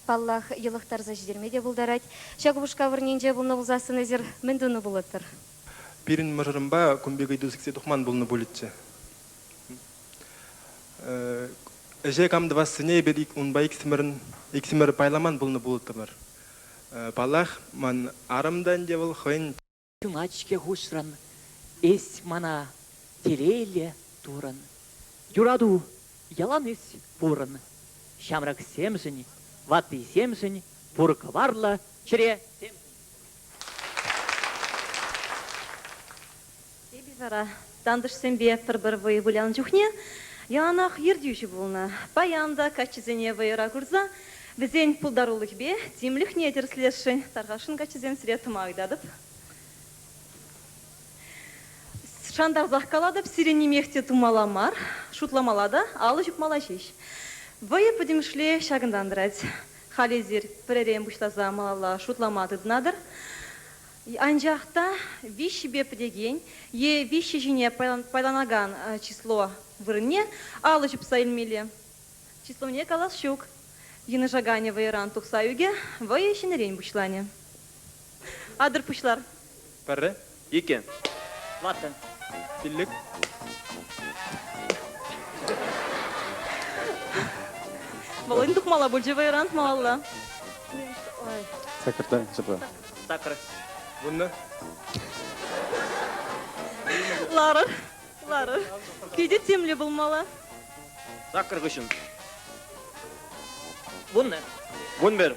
паллах, йӑлӑхтарса ҫитерме те пултарать. Ҫак упӑшка вырӑнӗнче пулнӑ пулсассӑн эсир мӗн тунӑ пулӑттӑр? Пирӗн мӑшӑрӑмпа кун пек ыйту сиксе тухман пулнӑ пулӗччӗ. Ӗҫе кам тӑвассине эпир унпа иксӗмӗрӗн иксӗмӗр пайламан пулнӑ пулӑттӑмӑр. Паллах, ман арӑм та ӗнтӗ вӑл хӑйӗн Ҫунать-ҫке хушрӑн, эс мана телейлӗ турӑн. Юрату ялан эс пурӑн. Ҫамрӑксемшӗн, ваттисемшӗн. Пур кӑварлӑ чӗресем. Эпир вара тантӑшсемпе пӗр-пӗр вӑйӑ вылянӑ чухне яланах ертӳҫӗ пулнӑ. Паян та каччӑсене вӑйӑра курса вӗсен пултарулӑхӗпе тимлӗхне тӗрӗслесшӗн. Тархасшӑн каччӑсем сире тӑма ыйтатӑп. Шантарсах калатӑп, сирӗн нимех те тумалла мар, шутламалла та алӑ ҫупмалла ҫеҫ. Вӑйӑ пӗтӗмӗшле ҫакӑнтан тӑрать. Халь эсир пӗререн пуҫласа малалла шутлама тытӑнатӑр. Анчах та виҫҫӗпе пӗтекен е виҫҫӗ ҫине пайланакан число вырӑнне алӑ ҫупса илмелле. Числоне калас ҫук. Йынӑшаканӗ вӑйӑран тухса ӳкӗ, вӑйӑ ҫӗнӗрен пуҫланӗ. Атӑр пуҫлар. Пӗрре. Иккӗ. Тӑваттӑ. Пиллӗк. Володин тухмалла пулчӗ вӑйӑран малалла. Саккӑрта ҫапла. Саккӑр. Вуннӑ. Ларӑр, ларӑр. Питӗ тимлӗ пулмалла. Саккӑр хыҫҫӑн. Вуннӑ. Вунпӗр.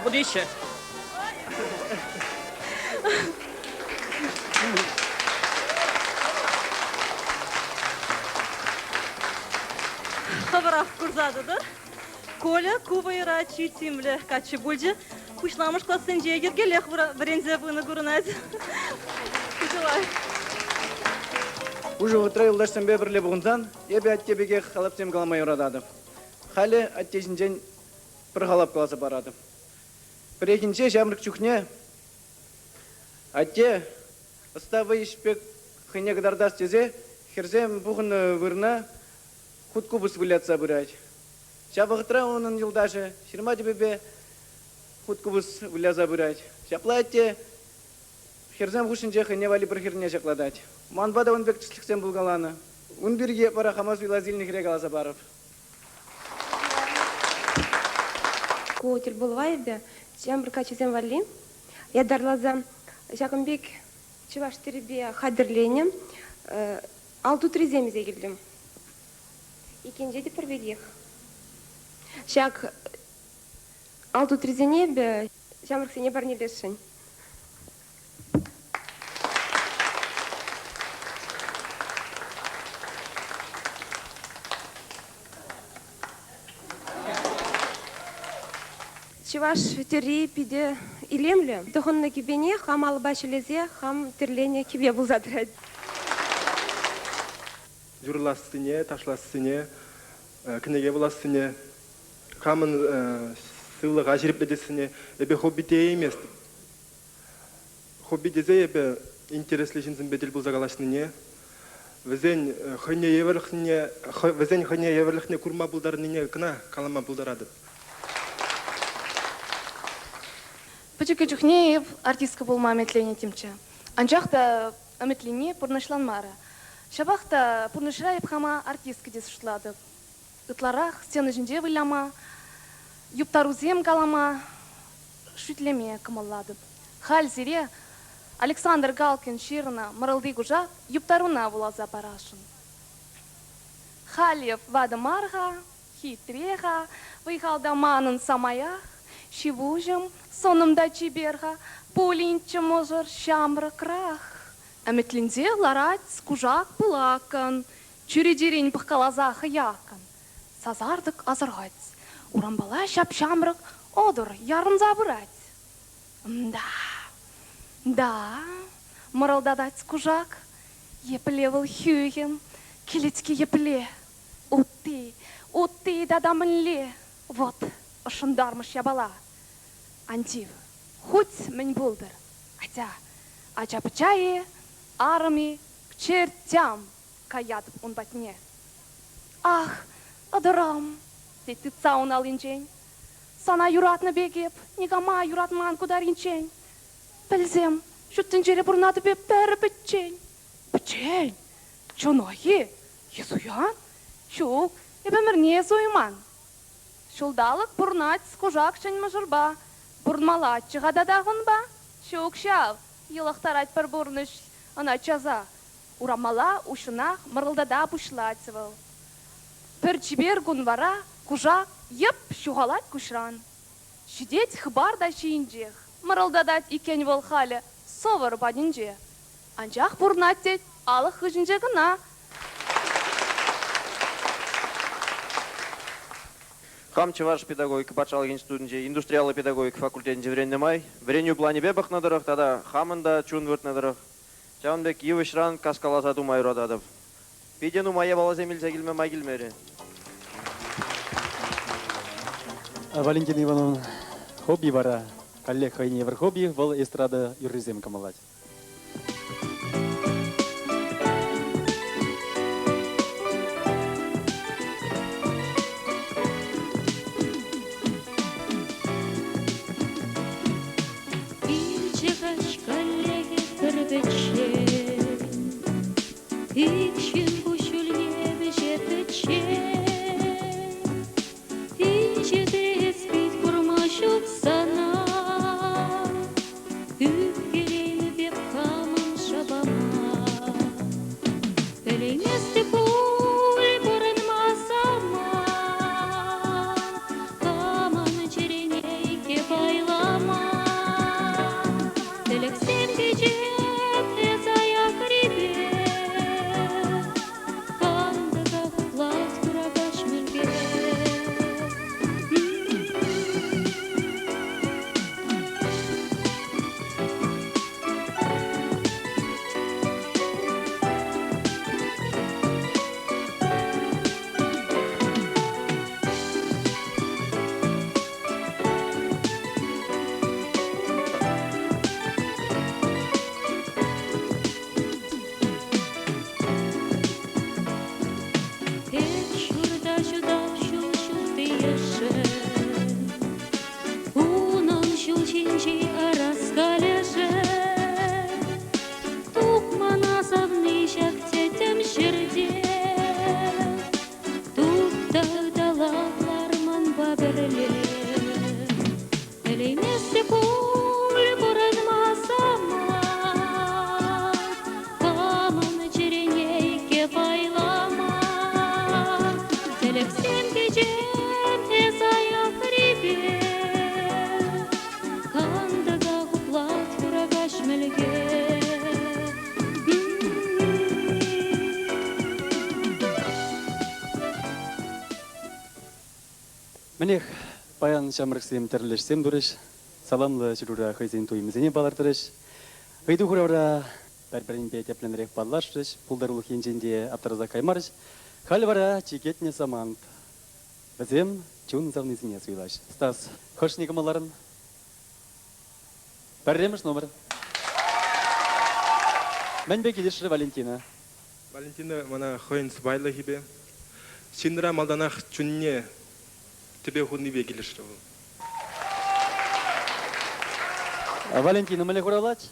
Вунвиҫҫӗ. Хӑвӑрах курса тӑтӑр. Коля ку вӑйӑра чи тимлӗ каччӑ пулчӗ. Пуҫламӑш классенче йӗркеллех вӗренсе пынӑ курӑнать. Николай. Пушӑ вӑхӑтра юлташсемпе пӗрле пухӑнсан эпӗ атте пекех халапсем калама юрататӑп. Халӗ атте ҫинчен пӗр халап каласа паратӑп. Пӗррехинче ҫамрӑк чухне атте ӑста вӑйӑҫ пек хӑйне кӑтартас тесе хӗрсем пухӑннӑ вырӑна хут купӑс вылятса пырать. Ҫав вӑхӑтра унӑн юлташӗ ҫырма тӗпӗпе хут купӑс выляса пырать. Ҫапла атте хӗрсем хушшинче хӑйне валли пӗр хӗрне ҫаклатать. Манпа та ун пек тӗслӗхсем пулкаланӑ. Ун пирки вара хама суйласа илнӗ хӗре каласа парӑп. Ку тӗлпулӑва эпӗ ҫамрӑк ачасем валли ятарласа ҫакӑн пек чӑваш тӗррипе хатӗрленӗ ал тутрисем илсе килтӗм. Иккӗнче те пӗр пекех. Ҫак ал тутрисене эпӗ ҫамрӑксене парнелесшӗн. Чӑваш тӗрри питӗ илемлӗ. Тӑхӑннӑ кӗпене хам алӑпа ҫӗлесе хам тӗрленӗ кӗпе пулса тӑрать. Юрлассине, ташлассине, кӗнеке вулассине, хамӑн сывлӑха ҫирӗплетессине эпӗ хобби теейместӗп. Хобби тесе эпӗ интереслӗ ҫынсемпе тӗл пулса калаҫнине, вӗсен хӑйне евӗрлӗхне, вӗсен хӑйне евӗрлӗхне курма пултарнине кӑна калама пултаратӑп. Пӗчӗккӗ чухне эп артистка пулма ӗмӗтленеттӗмччӗ. Анчах та ӗмӗтленни пурнӑҫланмарӗ. Ҫапах та пурнӑҫра эп хама артистка тесе шутлатӑп. Ытларах сцена ҫинче выляма, юптарусем калама, шӳтлеме кӑмӑллатӑп. Халь сире Александр Галкин ҫырнӑ Мӑрӑлти кушак юптаруна вуласа парасшӑн. Халь эп ватӑ мар-ха, хитре-ха, вӑй-халта манӑн самаях, ҫи-пуҫӑм, сӑнӑм та чипер-ха, пулинччӗ мӑшӑр ҫамрӑкрах. Ӗмӗтленсе ларать кушак пылаккӑн, чӳречерен пӑхкаласа хӑяккӑн. Сасартӑк асӑрхать, урампала ҫап-ҫамрӑк ӑтӑр ярӑнса пырать. Да, да, мӑрӑлтатать кушак, епле вӑл хӳхӗм, кӗлетки епле. Утти, утти тата мӗнле? Вӑт, ӑшӑнтармӑш япала. Ан тив, хуть мӗн пултӑр. Атя, ача-пӑча-и, арӑм-и, к чертям каятӑп ун патне. Ах, ӑтӑрам, тет тытса ун аллинчен. Сана юратнӑ пек эп никама юратман ку таринччен. Пӗлсем, ҫут тӗнчере пурӑнатӑп эп пӗр пӗччен. Пӗччен? Чӑнах-и? Е суян? Ҫук, эп ӗмӗрне суйман. Ҫулталӑк пурӑнать кушак ҫӗн мӑшӑрпа. Пурӑнмаллаччӗ-ха татах унпа. Ҫук ҫав, йӑлӑхтарать пӗр пурнӑҫ ӑна часах. Урамалла уҫҫӑнах мӑрӑлтата пуҫлать вӑл. Пӗр чипер кун вара кушак йӑп ҫухалать куҫран. Ҫитет хыпар та ҫийӗнчех. Мӑрӑлтатать иккен вӑл халӗ сӑвӑр патӗнче. Анчах пурӑнать тет алӑк хыҫӗнче кӑна. Хам Чӑваш педагогика патшалӑх институтӗнче индустриаллӑ педагогика факультетӗнче вӗреннӗ май вӗренӳ планӗпе пӑхнӑ тӑрӑх тата хамӑн та чун выртнӑ тӑрӑх ҫавӑн пек йывӑҫран каскаласа тума юрататӑп. Питӗ нумай япаласем илсе килме май килмерӗ. Валентина Ивановна хобби вара каллех хӑйне евӗр хобби, вӑл эстрада юррисем кӑмӑллать. Килчӗ каҫ каллех пӗр пӗччен, Ик ҫын куҫҫульне вӗҫет пӗччен. Инҫете эс пит курма ҫук сана, Ӳпкелеймӗп эп хамӑн шӑпама. Пӗлейместӗп пуль пурӑнма саман, Камӑн чӗрене икке пайлама. Тӗлӗксем кичем эс аякрипе, Кантӑка хуплать хура каҫ мӗлке. Эп ҫурта ҫутап ҫул ҫути ешӗл, Унӑн ҫул ҫинчи ӑраскалӗшӗ. Туп мана савни ҫак тӗттӗм ҫӗрте, Туп та ыталап лар манпа пӗрле. Пӗлейместӗп пуль пурӑнма саман, Камӑн чӗрене икке пайлама. Тӗлӗксем кичем эс аякрипе, Кантӑка хуплать хура каҫ мӗлке. Мӗнех, паян ҫамрӑксем тӗрлӗ ӗҫсем турӗҫ, саламлӑ ҫырура хӑйсен туйӑмӗсене палӑртрӗҫ. Ыйту-хуравра пӗр-пӗринпе тӗплӗнрех паллашрӗҫ, пултарулӑх енчен те аптӑраса каймарӗҫ. Халь вара чи кӗтнӗ самант. Вӗсем чун савнисене суйлаҫ. Стас, хӑшне кӑмӑлларӑн? Пӗрремӗш номер. Мӗнпе килӗшрӗ Валентина? Валентина мана хӑйӗн сӑпайлӑхӗпе, ҫынра малтанах чунне тӗпе хунипе килӗшрӗ вӑл. Валентина мӗнле хуравлать?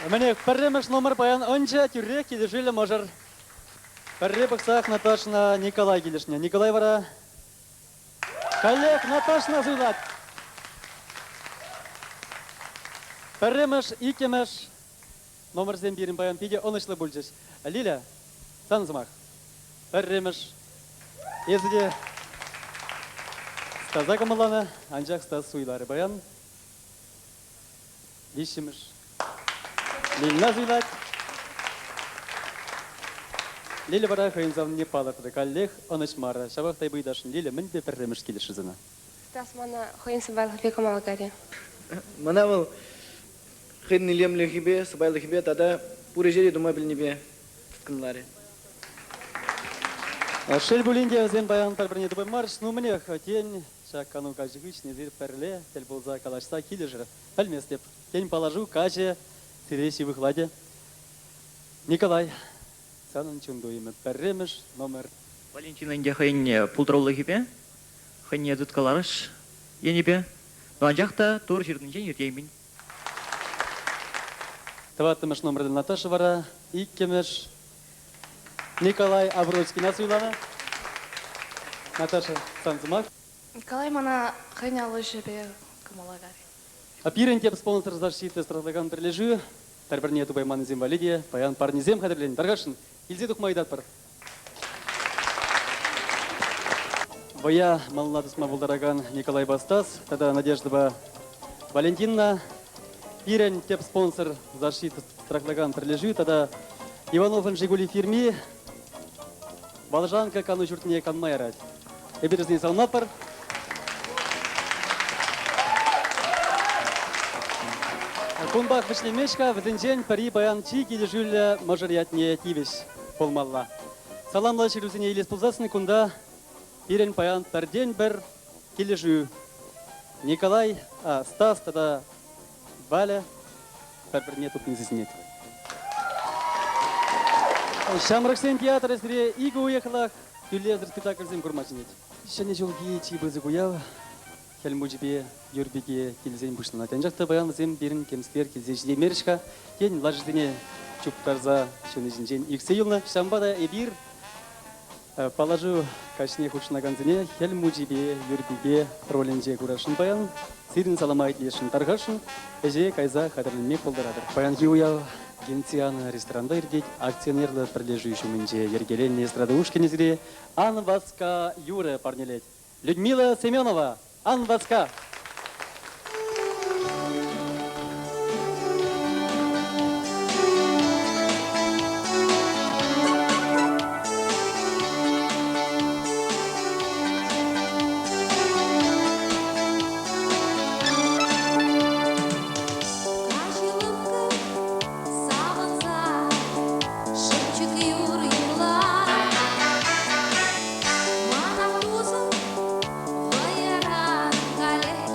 Мӗнех, пӗрремӗш номер паян ӑнчӗ, тӳрех килӗшӳллӗ мӑшӑр. Пӗрре пӑхсах Наташӑна Николай килӗшнӗ. Николай вара каллех Наташӑна суйлать. Пӗрремӗш, иккӗмӗш номерсем пирӗн паян питӗ ӑнӑҫлӑ пулчӗҫ. Лиля, сан сӑмах. Пӗрремӗш. Эсӗ те Стаса кӑмӑлланӑ, анчах Стас суйларӗ паян. Виҫҫӗмӗш. Лильна суйлать. Лиля вара хӑйӗн савнине палӑртрӗ. Каллех ӑнӑҫмарӗ. Ҫавах та ыйтасшӑн, Лиля, мӗнпе пӗрремӗш килӗшрӗ сана? Стас мана хӑйӗн сӑпайлӑхӗпе кӑмӑла кайрӗ. Мана вӑл хӑйӗн илемлӗхӗпе, сӑпайлӑхӗпе тата пур ӗҫе те тума пӗлнипе тыткӑнларӗ. Шел пулин те, вӗсем паян пӗр-пӗрне тупаймарӗҫ. Ну, мӗнех, тен, ҫак кану каҫӗ хыҫҫӑн эсир пӗрле тӗл пулса калаҫса килӗшӗр. Пӗлместӗп. Тен, паллашу каҫӗ сире ҫывӑхлатӗ. Николай, санӑн чун туйӑмӗ пӗрремӗш номер. Валентина ӗнтӗ хӑйӗн пултарулӑхӗпе, хӑйне тыткаларӑш енӗпе, но анчах та Тур ҫырнинчен иртеймӗн. Тӑваттӑмӗш номерлӗ Наташа вара иккӗмӗш Николай Авроськина суйланӑ. Наташа, сан сӑмах. Николай мана хӑйӗн алӑ ӗҫӗпе кӑмӑла карӗ. Пирӗн тӗп спонсор защита страхлакан пӗрлешӳ пӗр-пӗрне тупайманнисем валли те паян парнесем хатӗрленӗ. Тархасшӑн, илсе тухма ыйтатпӑр. Вӑя малалла тӑсма пултаракан Николай Бастас тата Надеждӑпа Валентина пирӗн тӗп спонсор защита страхлакан пӗрлешӳ тата Ивановӑн Жигули фирми Волжанка кану ҫуртне канма ярать. Эпир вӗсене саламлатпӑр. Кунпах вӗҫлемест-ха, вӗсенчен пӗри паян чи килӗшӳллӗ мӑшӑр ятне тивӗҫ пулмалла. Саламлӑ ҫырусене илес пулсассӑн кунта пирӗн паян пӗртен-пӗр килӗшӳ. Николай, Стас тата Валя пӗр-пӗрне тупни сисӗнет. Ҫамрӑксен театрӗ сире икӗ уйӑхлӑх тӳлевсӗр спектакльсем курма чӗнет. Ҫӗнӗ ҫулхи чи пысӑк уяв Хӗл Мучипе Юрпике килсен пуҫланать. Анчах та паян вӗсем пирӗн темскер килсе ҫитеймерӗҫ-ха. Тен, лашисене чуптарса ҫуни ҫинчен ӳксе юлнӑ. Ҫавӑнпа та эпир Паллашу каҫне хутшӑнакансене Хӗл Мучипе Юрпике ролӗнче курасшӑн паян. Сирӗн салама итлесшӗн тархасшӑн, ӗҫе кайса хатӗрленме пултаратӑр. Паянхи уяв Генциана ресторанта иртет. Акционерлӑ пӗрлешӳ ҫумӗнче йӗркеленнӗ эстрада ушкӑнӗ сире Ан васка юрӑ парнелет. Людмила Семенова, Ан васка! Савӑнса шӑпчӑк юр юрлать. Мана тусӑм вӑйӑран халех.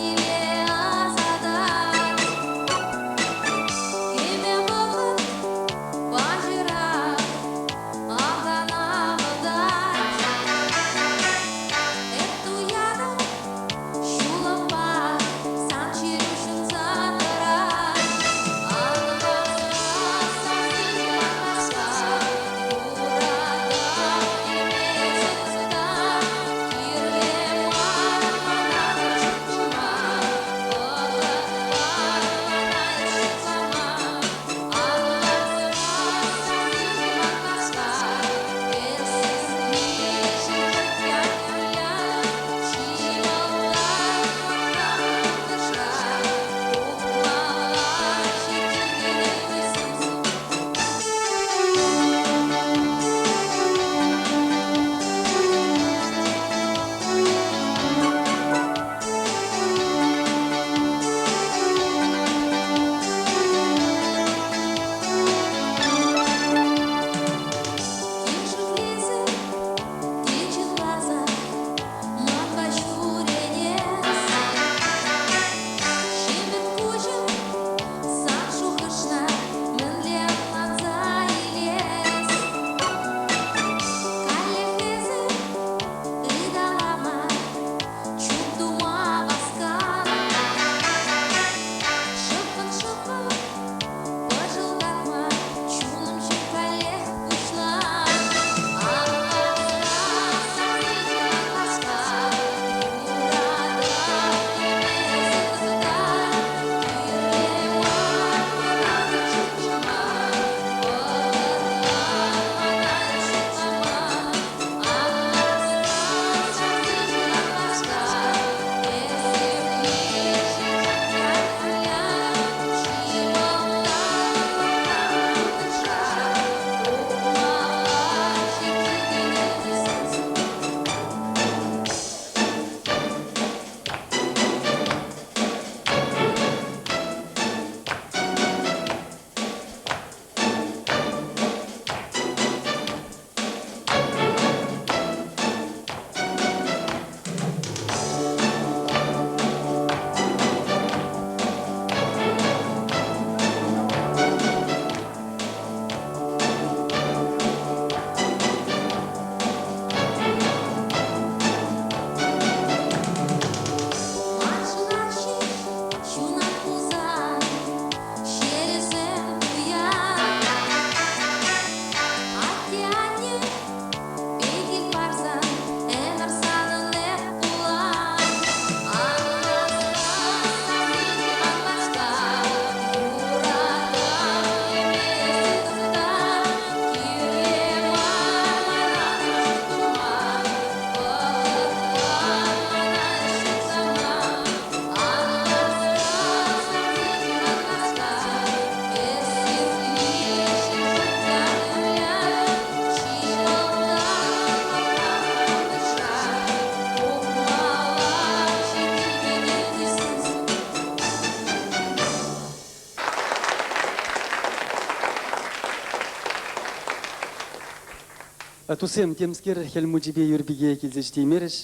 Туссем, темскер Хӗл Мучипе Юрпике килсе ҫитеймерӗҫ.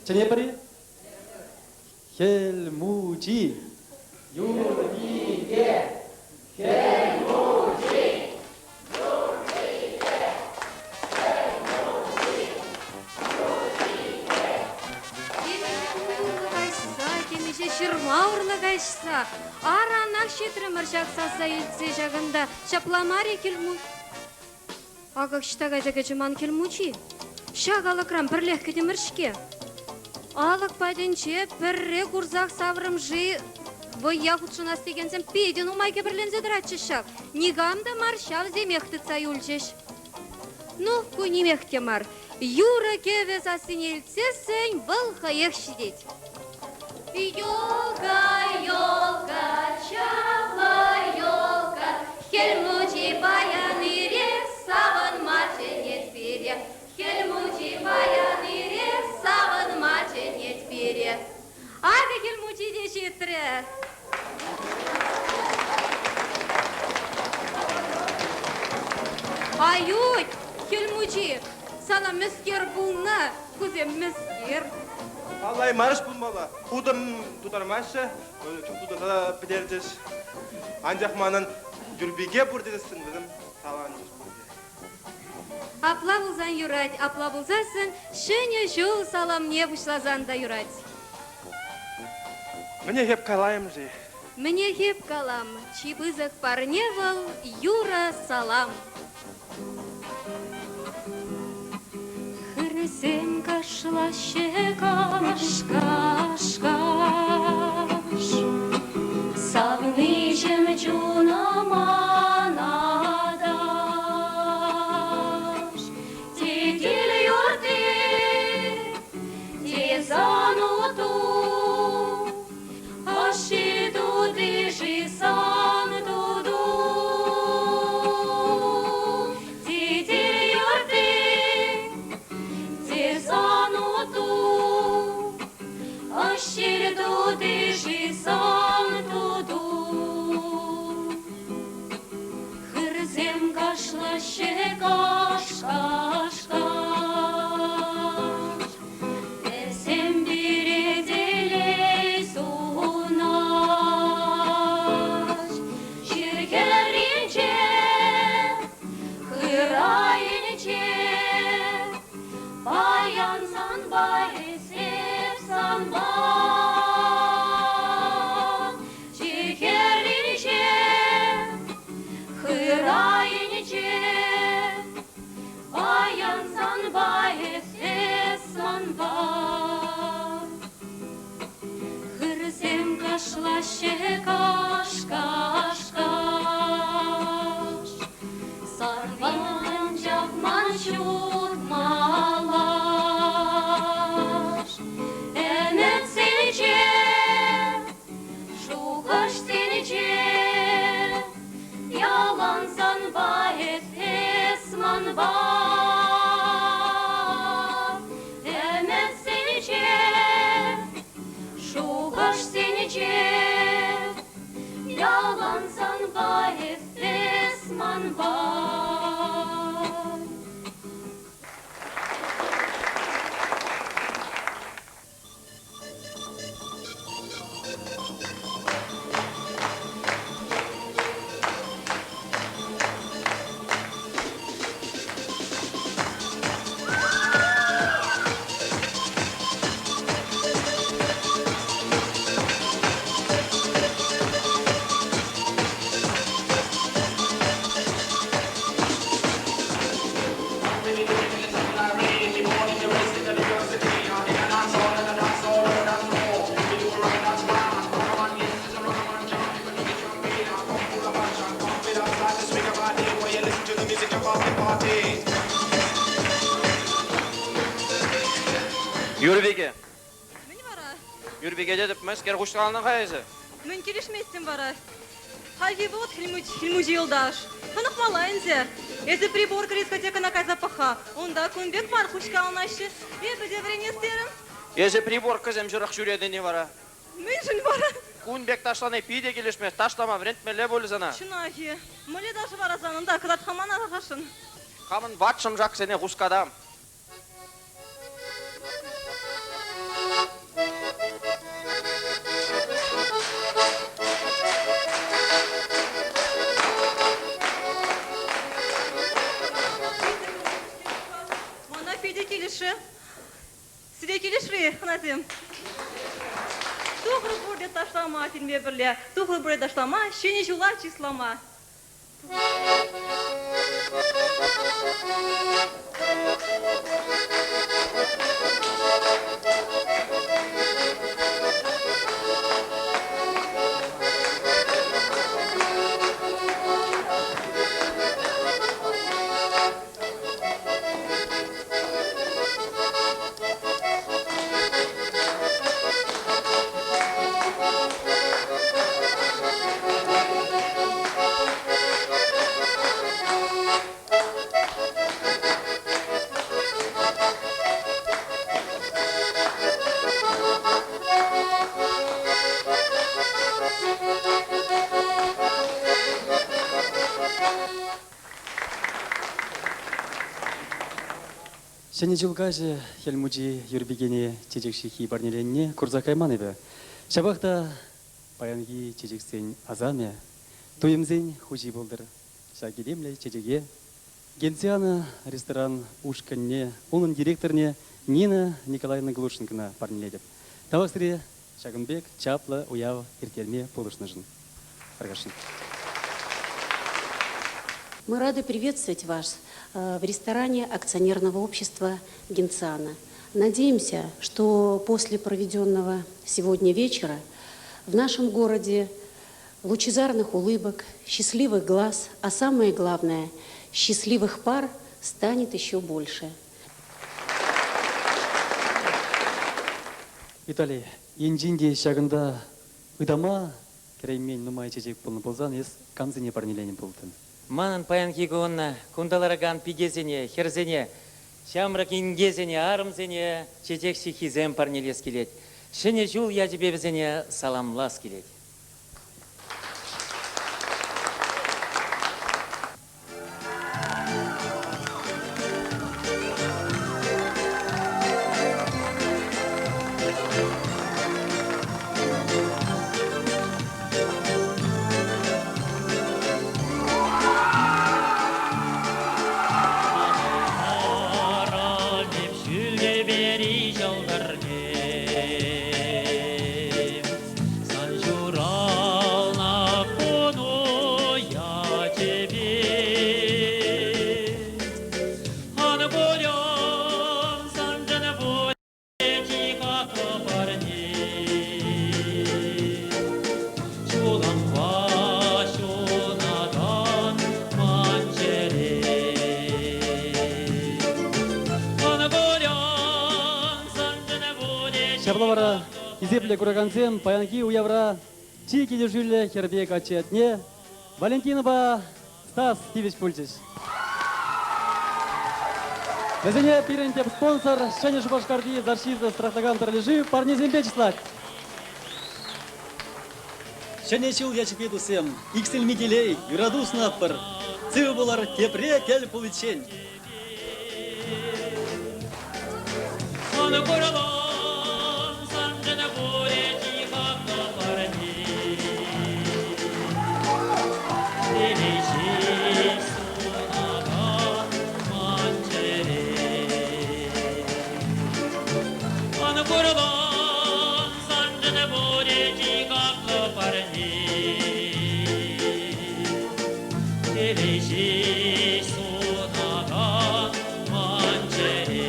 Чӗнетпӗр-и? Хӗл Мучи! Юрпике! Хӗл Мучи! Юрпике! Хӗл Мучи! Юрпике! Темиҫе урлӑ каҫса, темиҫе ҫырма урлӑ каҫса, аранах ҫитрӗмӗр ҫак сасса илтсе ҫакӑнта. Ҫапла мар-и, Хӗл Мучи? Акӑ ӑҫта кайса кӗчӗ ман Хӗл Мучи? Ҫак алӑкран пӗрлех кӗтӗмӗр-ҫке. Алӑк патӗнче пӗрре курсах саврӑм-ши вӑййа хутшӑнас текенсем питӗ нумай кӗпӗрленсе тӑратчӗҫ ҫав. Никам та мар, ҫавсемех тытса юлчӗҫ. Ну, ку нимех те мар. Юрӑ-кӗвӗ сассине илтсессӗн вӑл хӑех ҫитет. Елка, елка, чаплӑ елка, Хӗл Мучи паян ирех савӑнма чӗнет пире. Хӗл Мучи паян ирех савӑнма чӗнет пире. Акӑ Хӗл Мучи те ҫитрӗ. Ай-уй, Хӗл Мучи, сана мӗскер пулнӑ? Кусем мӗскер? Паллаймарӗҫ пулмалла. Утӑм тутармаҫҫӗ, чуп тутарса пӗтерчӗҫ. Анчах манӑн Юрпике пур тесессӗн вӗсем саланчӗҫ пурте. Апла пулсан юрать, апла пулсассӑн Ҫӗнӗ ҫул саламне пуҫласан та юрать. Мӗнех эп калайӑм-ши? Мӗнех эп калам, чи пысӑк парне вӑл юрӑ салам. Хӗрсем кашлаҫҫӗ каш, каш, каш. Савниҫӗм чунӑма наташ. Тетел юрти, те сан уту, Ӑшши тути-ши сан туту? Тетел юрти, те сан уту, Ӑшши тути-ши сан туту? Хырсем кашлаҫҫӗ каш, каш, каш. Вӗсем пире телей сунаҫ. Ҫыр хӗрринче, хыр айӗнче, паян санпа эсеп санпа. Ҫыр хӗрринче, хыр айӗнче, Паян санпа эс санпа. Хырсем кашлаҫҫӗ каш, каш, каш. Санпа анчах ман ҫут малаш. Ӗмӗтсенче, шухӑшсенче Ялан санпа эс, эс манпа. Ӗмӗтсенче, шухӑшсенче Ялан санпа эс, эс манпа. Юрпике. Мӗн вара? Юрпике тетӗп, мӗскер хуҫланнӑ-ха эсӗ? Мӗн килӗшместӗн вара? Хальхи вӑхӑт Хӗл Мучи юлташ. Хӑнӑхмалла ӗнтӗ. Эсӗ приборка дискотекӑна кайса пӑх-ха. Унта кун пек мар хуҫкаланаҫҫӗ. Эпӗ те вӗренес терӗм. Эсӗ приборкӑсем ҫӑрӑх ҫӳретӗн-и вара? Мӗншӗн вара? Кун пек ташлани питӗ килӗшмест. Ташлама вӗрентмелле пуль сана. Чӑнах-и? Мӗнле ташӑ вара сан унта кӑтарт-ха мана хашӑн. Хамӑн ват шӑмшаксене хускатам. Мана питӗ килӗшрӗ. Сире килӗшрӗ-и, хӑнасем? Тухӑр пурте ташлама сирме пӗрле, тухӑр пурте ташлама, Ҫӗнӗ ҫула чыслама. Ҫӗнӗ ҫул каҫӗ Хӗл Мучи Юрпикене чечек ҫыххи парнеленине курса кайман эпӗ. Ҫапах та паянхи чечексен асамӗ туйӑмсен хуҫи пултӑр. Ҫак илемлӗ чечеке Генциана ресторан ушкӑнне, унӑн директорне Нина Николаевна Глушенкӑна парнелетӗп. Тавах сире ҫакӑн пек чаплӑ уяв ирттерме пулӑшнӑшӑн. Тархасшӑн. Мы рады приветствовать вас в ресторане акционерного общества «Генциана». Надеемся, что после проведенного сегодня вечера в нашем городе лучезарных улыбок, счастливых глаз, а самое главное, счастливых пар станет еще больше. Виталий, енчен те ҫакӑнта ытама кӗреймен нумай чечек пулнӑ пулсан эс камсене парнеленӗ пултӑн? Манӑн паянхи кун кунта ларакан пикесене, хӗрсене, ҫамрӑк инкесене, арӑмсене чечек ҫыххисем парнелес килет. Ҫӗнӗ ҫул ячӗпе вӗсене саламлас килет. Сан ҫуралнӑ куну ячӗпе. Ан курён саншӑн пулӗ чи хаклӑ парне. Ҫулӑмпа ҫунакан ман чӗре. Ан курён саншӑн пулӗ чи Ҫапла вара Хисеплӗ куракансем, паянхи уявра чи килӗшӳллӗ хӗрпе каччӑ ятне Валентинӑпа Стас тивӗҫ пулчӗҫ. Вӗсене пирӗн тӗп спонсор Ҫӗнӗ Шупашкарти защита страхлакан пӗрлешӳ парнесемпе чыслать. Ҫӗнӗ ҫул ячӗпе, туссем, иксӗлми телей, юрату сунатпӑр. Сывӑ пулӑр, тепре тӗл пуличчен! Телей сунакан ман чӗре.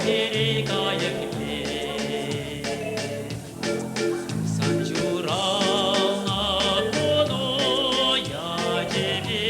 Телей кайӑк пек. Сан ҫуралнӑ куну ячӗпе.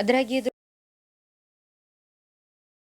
Дорогие друзья.